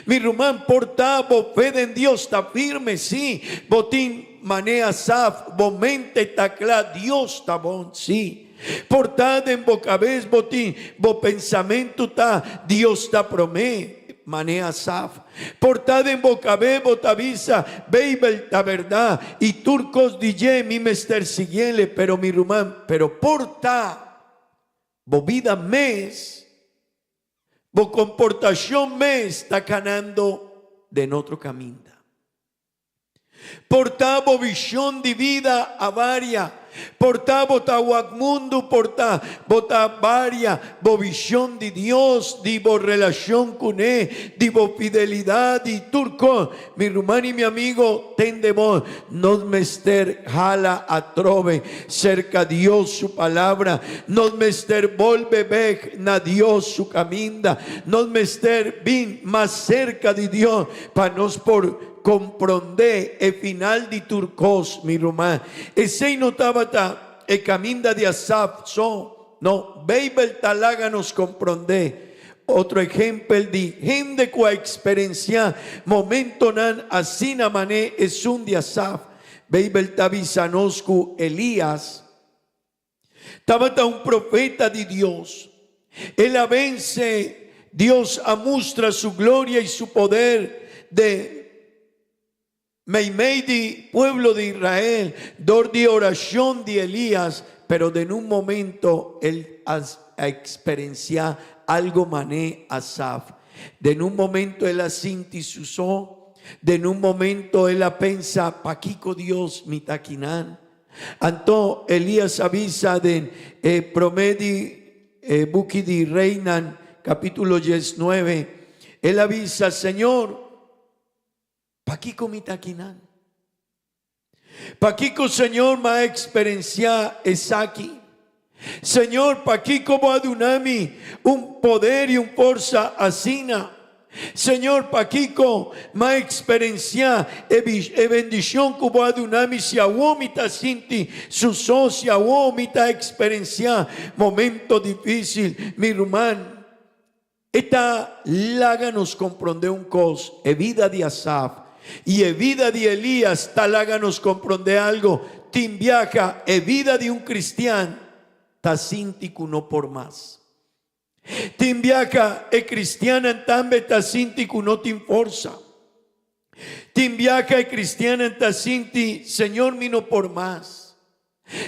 Mi ruman, por ta bo fe den Dios ta firme, sí, bo tin manea saf, bo mente ta kla, Dios ta bon, sí. Por ta den bo kabes bo tin bo pensamentu ta Dios ta promé, mane Asaf. Por ta den bo kabes bo ta bisa Beibel ta bèrdat i tur kos di dje mi mester siguiele, pero mi ruman, pero por ta bo bida mes, bo komportashon mes ta kanando den otro kaminda. Por ta bo vision di vida a varia, por ta bo ta wak mundu, por ta bo ta varia bo vision di Dios, di bo relacion cune, di bo fidelidad y tur cos. Mi ruman y mi amigo, tende bo, nos mester hala atrobe cerca Dios su palabra, nos mester bolbe bek na Dios su caminda, nos mester bin mas cerca di Dios pa nos por Komprondé e final di tur kos, mi ruman. Esei no tabata e kaminda di Asaf so. No, Beibel ta laga nos komprondé otro ehempel di hende ku a eksperensiá momentonan asina manera esun di Asaf. Beibel ta bisa nos ku Elias Tabata un profeta di Dios. El a vense. Dios a mustra su gloria i su poder den meimei di pueblo di Israel dor di orashon di Elias, pero den un momento el a eksperensiá algo mané Asaf. Den un momento el a sinti su so, den un momento el a pensa, Pakiko Dios mi ta akinan? Anto Elias a bisa den e promé di e buki di Reinan, capítulo diesnuebe, el a bisa, Señor, pakiko mi ta akinan? Pakiko, Señor, mi a experenciá esaki? Señor, pakiko bo a duna mi un poder i un forsa asina? Señor, pakiko m'a eksperensiá e e bendishon ku bo a duna mi si awor mi ta sinti su so, si awor mi ta eksperensiá momento difísil? Mi ruman, e ta laga nos komprondé un kos, e bida di Asaf i e bida di Elías ta laga nos komprondé algu, tin biaha e bida di un kristian ta sinti ku no por mas. Tin biaha e kristiannan tambe ta sinti ku no tin forsa. Tin biaha e kristiannan ta sinti, Señor mi no por mas.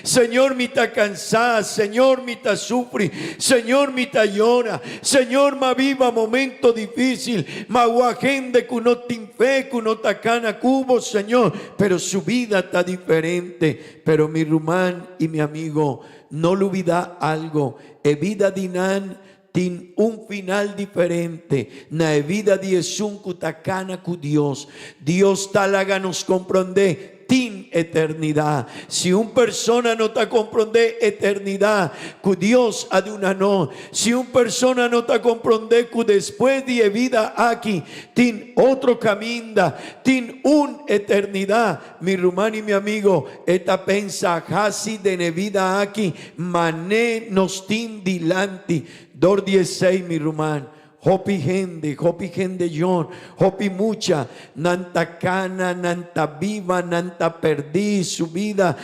Señor mi ta kansá, Señor mi ta sufri, Señor mi ta yora, Señor m'a biba momento difísil, m'a wak hende ku no tin fe, ku no ta kana ku bo, Señor, pero su bida ta diferente. Pero mi ruman i mi amigo, no lubidá algo, E bida di nan tin un final diferente na e bida di esun ku ta kana ku Dios. Dios ta laga nos komprondé tin eternidat. Si un persona no ta komprondé eternidat ku Dios a duna nos, si un persona no ta komprondé ku despues di e bida aki tin otro kaminda, tin un eternidat, Mi ruman i mi amigo, e ta pensa hasi den e bida aki mané nos tin dilanti. Dor di esei, mi ruman, hopi hende, hopi hende yon, hopi mucha, nan ta kana, nan ta biba, nan ta perdí, su bida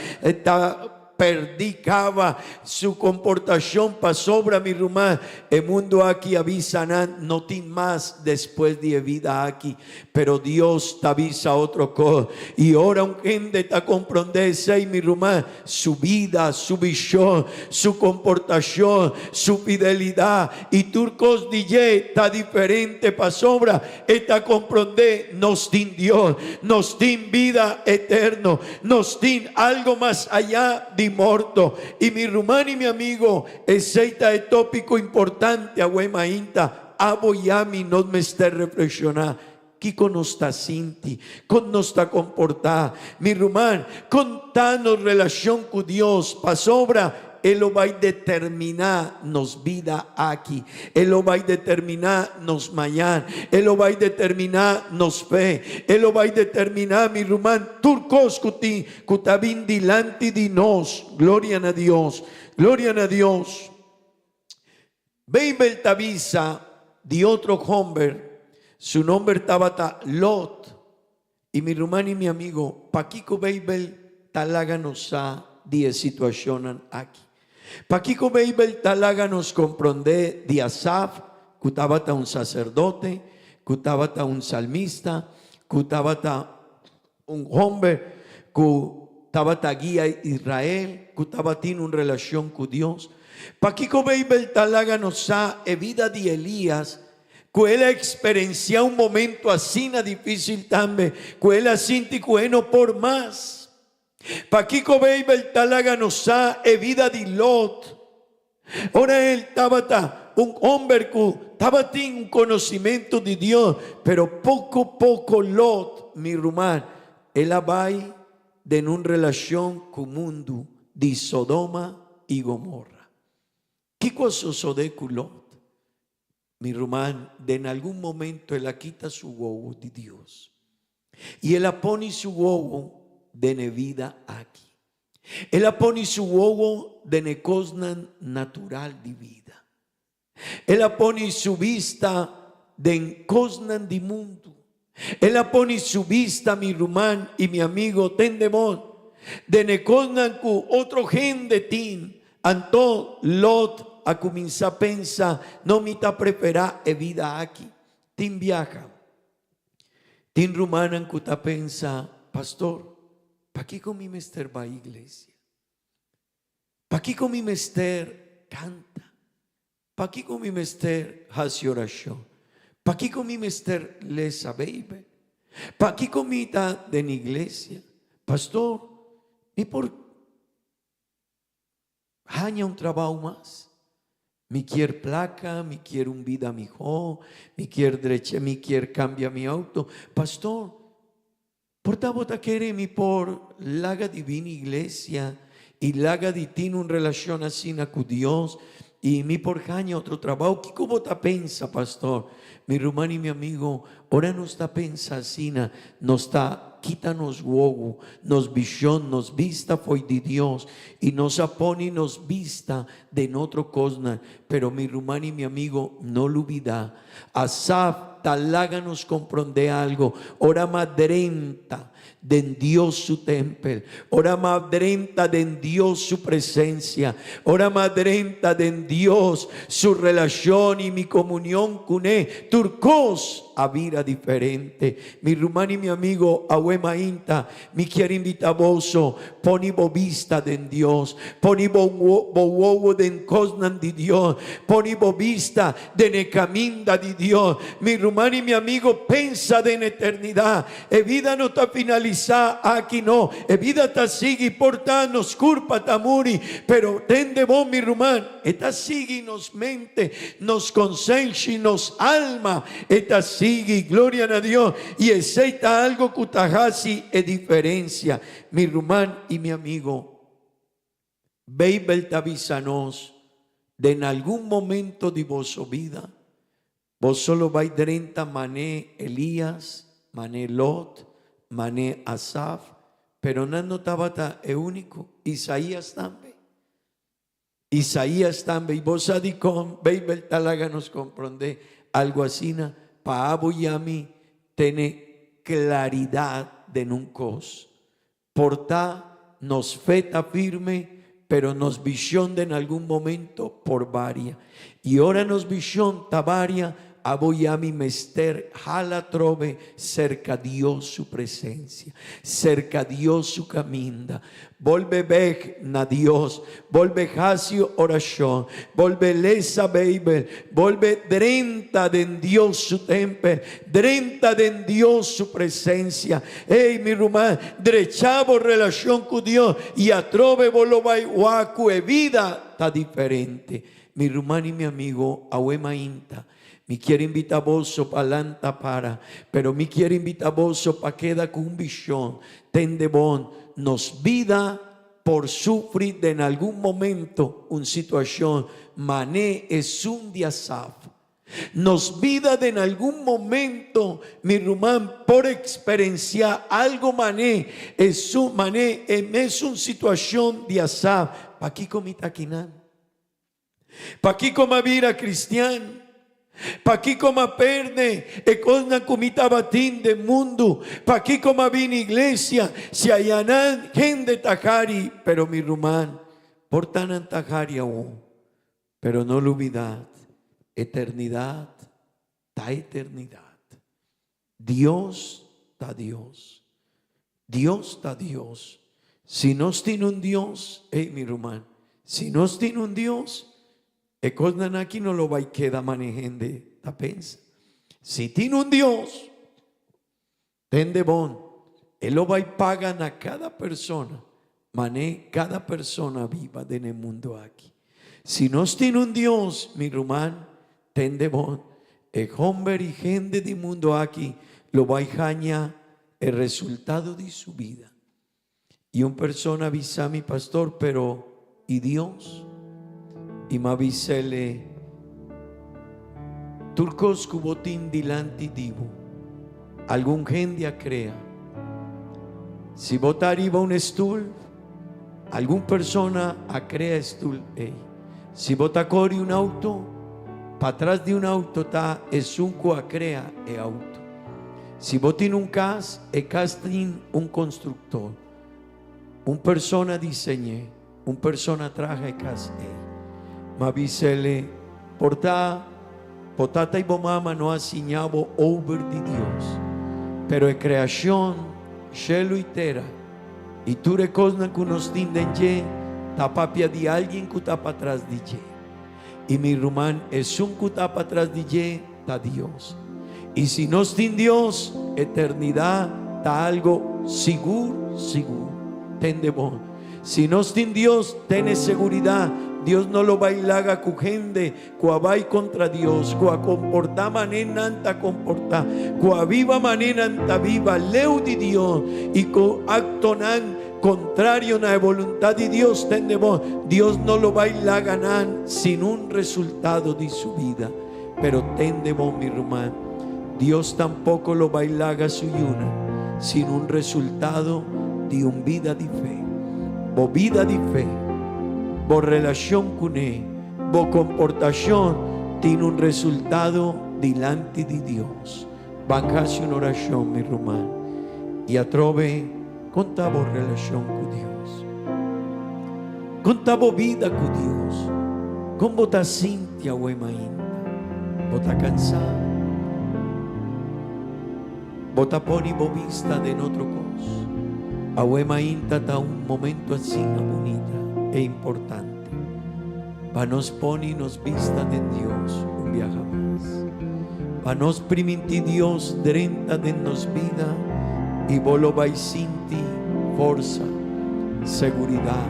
ta perdí kaba, su komportashon pasobra, mi ruman, e mundu aki a bisa nan no tin mas despues di e bida aki. Pero Dios ta bisa otro kos. I ora un hende ta komprondé esei, mi ruman, su bida, su vishon, su komportashon, su fidelidat i tur kos di dje ta diferente pasobra e ta komprondé nos tin Dios, nos tin bida eterno, nos tin algo mas ayá di morto. I mi ruman i mi amigo, esei ta e tópiko importante awe mainta. Abo i ami nos mester reflekshoná kiko nos ta sinti, kon nos ta komportá. Mi ruman, kon ta nos relashon ku Dios? Pasobra e lo bai determiná nos bida aki, e lo bai determiná nos mañan, e lo bai determiná nos fe, e lo bai determiná, mi ruman, tur kos ku tin ku ta bin dilanti di nos. Gloria na Dios! Gloria na Dios! Beibel ta bisa di otro homber, su nomber tabata Lot. I mi ruman i mi amigo, pakiko Beibel ta laga nos sa di e situashonnan aki? Pakiko Beibel ta laga nos komprondé di Asaf, ku tabata un saserdote, ku tabata un salmista, ku tabata un homber ku tabata guia Israel, ku tabatin un relashon ku Dios. Pakiko Beibel ta laga nos sa e bida di Elias, ku el a eksperensiá un momento asina difísil tambe, ku el a sinti ku e no por mas? Pakiko Beibel ta laga nos sa e bida di Lot, Ora el tabata un homber cu tabatin un conocimento di Dios, pero poco poco Lot, mi ruman, el a bay den un relacion cu mundu di Sodoma y Gomorra. Kico a sosode cu Lot? Mi ruman, den algun momento el a kita su wowo di Dios. I el a pone su wowo den e bida aki. El a pone su wowo den e kosnan natural di bida. El a pone su bista den kosnan di mundu. El a pone su bista, mi ruman i mi amigo, tende bon, den e kosnan ku otro hende tin. Anto Lot. a kuminsá pensa, No mi ta preferá e bida aki. Tin biaha. Tin rumannan ku ta pensa, Pastor, pakiko mi mester bai iglesia? Pakiko mi mester kanta? Pakiko mi mester hasi orashon? Pakiko mi mester lesa Beibel? Pakiko mi ta den iglesia? Pastor, mi por haña un trabou mas? Mi kier plaka, mi kier un bida mihó, mi kier drecha, mi kier kambia mi outo. Pastor, por ta bo ta kere mi por laga di bini iglesia i laga di tin un relashon asina ku Dios i mi por haña otro trabou? Kiko bo ta pensa, pastor? Mi ruman i mi amigo, ora nos ta pensa asina, nos ta kita nos wowo, nos bishon, nos bista fo'i di Dios i nos a pone nos bista den otro kosnan. Pero mi ruman i mi amigo, no lubidá, Asaf ta laga nos komprondé algo, ora m'a drenta den Dios su tempel, ora m'a drenta den Dios su presencia, ora m'a drenta den Dios su relashon i mi komunion kuné, tur kos a bira diferente. Mi ruman i mi amigo, awe mainta Mi kier invita boso, poni bo bista den Dios, poni bo bo wowo den kosnan di Dios, poni bo bista den e kaminda di Dios. Mi ruman i mi amigo, pensa den eternidat. E bida no ta finalisá aki no, e bida ta sigui, por ta nos kurpa ta muri, pero tende bon mi ruman, e ta sigui nos mente, nos konsenshi, nos alma, e ta sigui. Gloria na Dios! I esei ta algo ku ta hasi e diferensia, mi ruman i mi amigo. Beibel ta bisa nos, Den algun momento di boso bida, boso lo bai drenta mané Elias, mané Lot, mané Asaf, pero nan no tabata e úniko, Isaías tambe. Isaías tambe, i bo sa dikon Beibel ta laga nos komprondé algu asina? Pa abo i ami tene klaridat den un kos. Por ta nos fe ta firme, pero nos vishon den algun momento por varia. I ora nos vishon ta varia, abo i ami mester hala atrobe serka Dios su presensia, serka Dios su kaminda. Bolbe bek na Dios, bolbe hasi orashon, bolbe lesa Beibel, bolbe drenta den Dios su tempel, drenta den Dios su presensia. Ey, mi ruman, drecha bo relashon ku Dios i atrobe bo lo bai wak ku e bida ta diferente. Mi ruman i mi amigo, awe mainta mi kier invita boso pa lanta para, pero mi kier invita boso pa keda ku un bishon, tende bon, nos bida por sufri den algun momento un situashon mané esun di Asaf. Nos bida den algun momento, mi ruman, por eksperensiá algo mané esun mané e mesun situashon di Asaf. Pakiko mi ta akinan? Pakiko m'a bira kristian? Pakiko m'a perde e kosnan ku mi tabatin den mundu? Pakiko m'a bini iglesia si ayanan hende ta hari? Pero mi ruman, por ta nan ta hari awor, pero no lubida, eternidat ta eternidat. Dios ta Dios. Dios ta Dios. Si nos tin un Dios, ey mi ruman, si nos tin un Dios, e kosnan aki no lo bai keda mane hende ta pensa. Si tin un Dios, tende bon, e lo bai paga na kada persona mane kada persona biba den e mundo aki. Si nos tin un Dios, mi ruman, tende bon, e homber i hende di mundo aki lo bai haña e resultado di su bida. I un persona a bisa mi, Pastor, pero i Dios? I m'a bis'ele, Tur kos ku bo tin dilanti di bo, algun hende a krea. Si bo ta riba un estul, algun persona a krea e stul ei. Si bo ta kore un outo, patras di un outo ta esun ku a krea e outo. Si bo tin un kas, e kas tin un konstruktor. Un persona diseñ'é, un persona traha e kas ei. M'a bis'ele, Por ta, bo tata i bo mama no a siña bo over di Dios, pero e kreashon, shelu i tera, i tur e kosnan ku nos tin den dje, ta papia di algin ku ta patras di dje. I mi ruman, esun ku ta patras di dje ta Dios. I si nos tin Dios, eternidat ta algo sigur, sigur. Tende bon. Si nos tin Dios, tene seguridat, Dios no lo bai laga ku hende ku a bai kontra Dios, ku a komportá mané nan ta komportá, ku a biba mané nan ta biba, leu di Dios i ku aktonan kontrario na e boluntat di Dios. Tende bon, Dios no lo bai laga nan sin un resultado di su bida. Pero tende bon, mi ruman, Dios tampoko lo bai laga su yunan sin un resultado di un bida di fe. Bo bida di fe, bo relashon kuné, bo komportashon tin un resultado dilanti di Dios. Ban hasi un orashon, mi ruman, i atrobe kon ta bo relashon ku Dios? Kon ta bo bida ku Dios? Kon bo ta sinti awe mainta? Bo ta kansá? Bo ta pone bo bista den otro kos? Awe mainta ta un momento asina bunita e importante pa nos pone nos bista den Dios un biaha mas. Pa nos primintí Dios drenta den nos bida i bo lo bai sinti forsa, seguridat,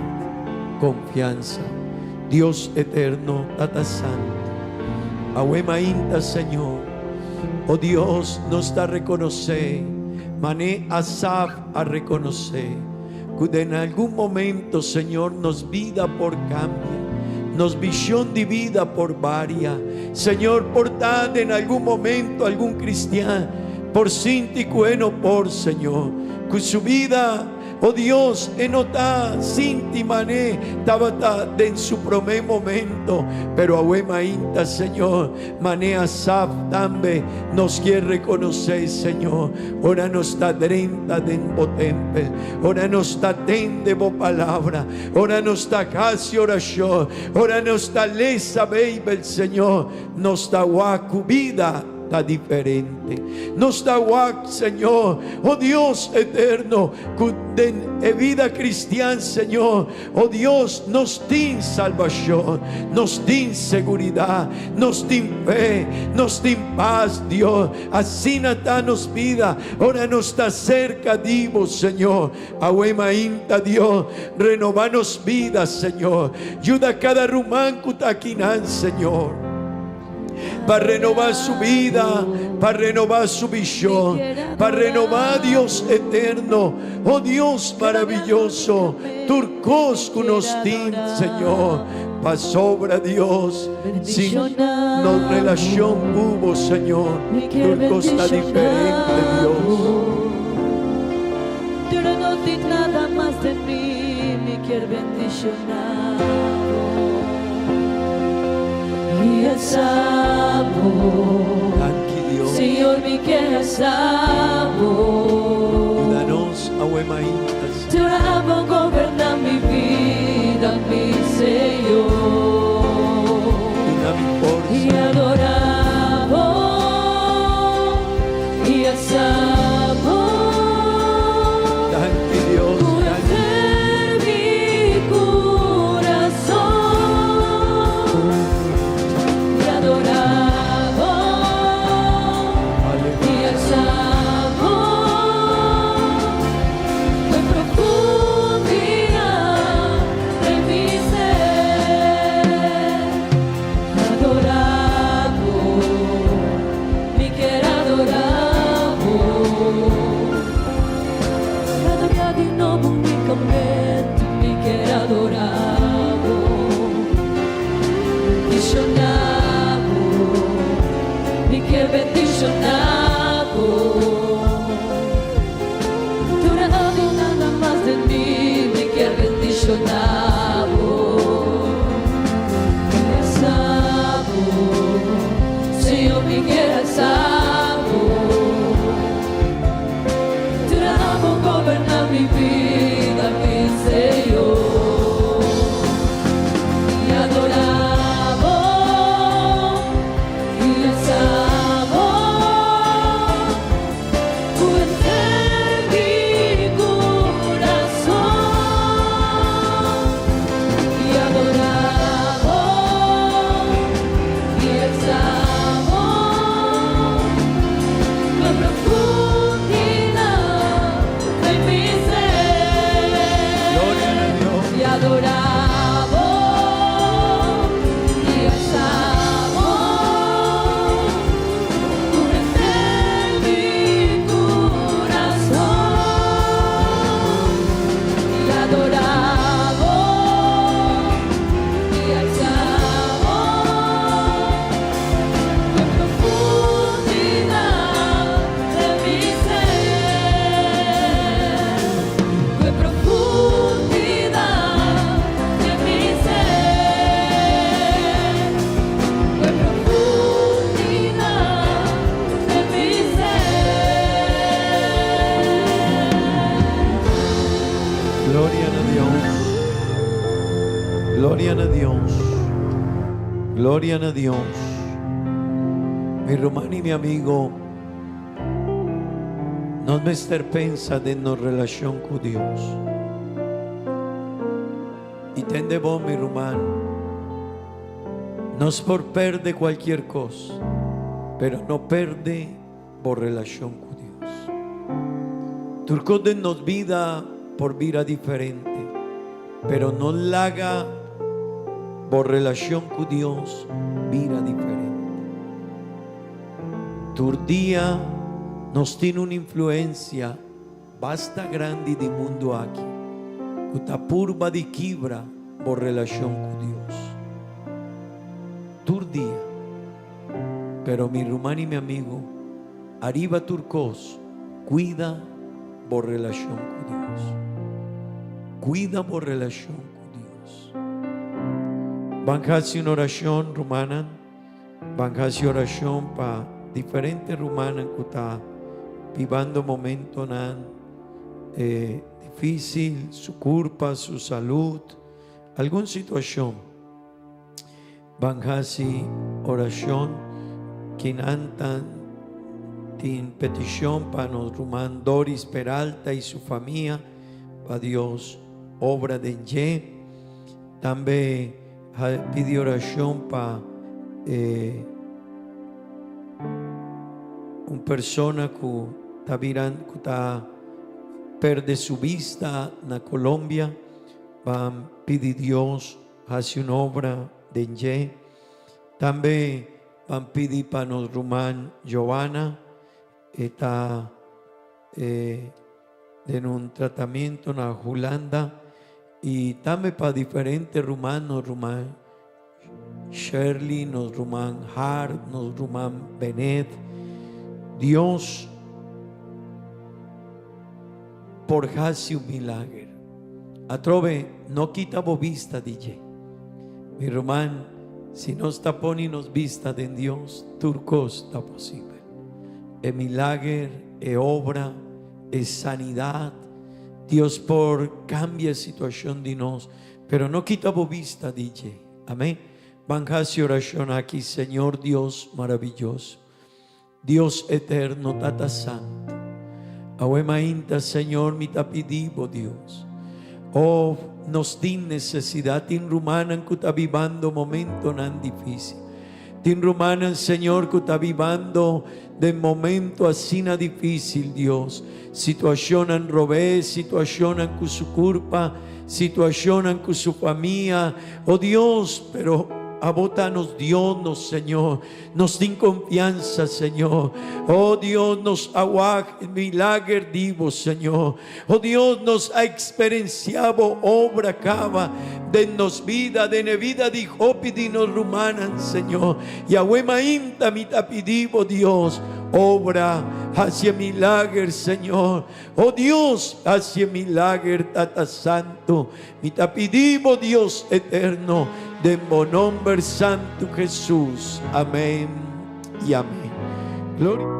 konfiansa. Dios eterno, Tata Santu, awe mainta Señor, o Dios nos ta rekonosé mané Asaf a rekonosé ku den algun momento Señor nos bida por kambia, nos vishon di bida por varia. Señor por ta den algun momento algun kristian por sinti ku e no por Señor, ku su bida O Dios, e no ta sinti mané tabata den su promé momento, pero awe mainta, Señor, mané Asaf tambe nos kier rekonosé, Señor, ora nos ta drenta den bo tempel, ora nos ta tende bo palabra, ora nos ta hasi orashon, ora nos ta lesa Beibel, Señor, nos ta wak ku bida ta diferente. Nos ta wak, Señor, oh Dios eterno, ku den e vida cristian, Señor, oh Dios, nos tin salbacion, nos tin seguridad, nos tin fe, nos tin paz, Dios. Asina ta nos vida ora nos ta cerca di bo, Señor. Awe mainta, Dios, renoba nos vida, Señor. Yuda cada ruman ku ta akinan, Señor. Pa renobá su bida, pa renobá su vishon, pa renobá, Dios eterno, oh Dios maravilloso, tur kos ku nos tin, Señor, pasobra, Dios, sin nos relashon ku bo, Señor, tur kos ta diferente, Dios. Danki Dios. Yuda nos awe mainta Señor. Duna mi forsa. Danki Dios. Danki. Aleluya. adorá bo i alsa bo ku henter mi kurason. I adorá bo i alsa bo ku profundidat den mi ser. Ku profundidat den mi ser. Ku profundidat den mi ser. Gloria na Dios. Gloria na Dios. Gloria na Dios. Mi ruman y mi amigo, nos mester pensa den nos relacion cu Dios. Y tende bon, mi ruman, nos por perde cualkier cos, pero no perde bo relacion cu Dios. Tur cos den nos bida por bira diferente, pero no laga bo relacion cu Dios bira diferente. Tur dia nos tin un influencia basta grandi di mundu aki cu ta purba di kibra bo relacion cu Dios. Tur dia. Pero mi ruman y mi amigo, ariba tur cos, cuida bo relacion cu Dios. Cuida bo relacion cu Dios. Ban haci un oracion, rumannan. Ban haci oracion pa diferente rumannan cu ta bibando momentonan dificil, su curpa, su salud, algun situacion. Ban haci oracion kinan ta tin peticion pa nos ruman Doris Peralta y su famia pa Dios obra den dje. Tambe pidi oracion pa e un persona cu ta biran cu ta perde su bista na Colombia. Ban pidi Dios haci un obra den dje. Tambe ban pidi pa nos ruman Joana, e ta den un tratamiento na Hulanda y tambe pa diferente ruman, nos ruman Shirley, nos ruman Hart, nos ruman Benet. Dios por haci un milager. Atrobe, no kita bo bista di dje. Mi ruman, si nos ta poni nos bista den Dios, tur cos ta posibel. E milager, e obra, e sanidad, Dios por cambia e situacion di nos, pero no kita bo bista di dje. Amen. Ban haci oracion aki, Señor Dios maravilloso, Dios eterno, Tata Santo, awe mainta, Señor, mi ta pidi bo, Dios, oh, nos tin necesidad, tin rumannan cu ta bibando momentonan dificil. Tin rumannan, Señor, cu ta bibando den momento asina dificil, Dios, situacionnan robes, situacionnan cu su curpa, situacionnan cu su famia, oh Dios, pero abo ta nos Dios, nos Señor. Nos tin confianza, Señor. Oh Dios, nos a wak milager di bo, Señor. Oh Dios, nos a experiencia bo obra caba den nos bida, den e bida di hopi di nos rumannan, Señor. Y awe mainta mi ta pidi bo, Dios, obra, haci e milager, Señor. Oh Dios, haci e milager, Tata Santo. Mi ta pidi bo Dios eterno den bo nomber santo Jesus. Amen y amen. Gloria.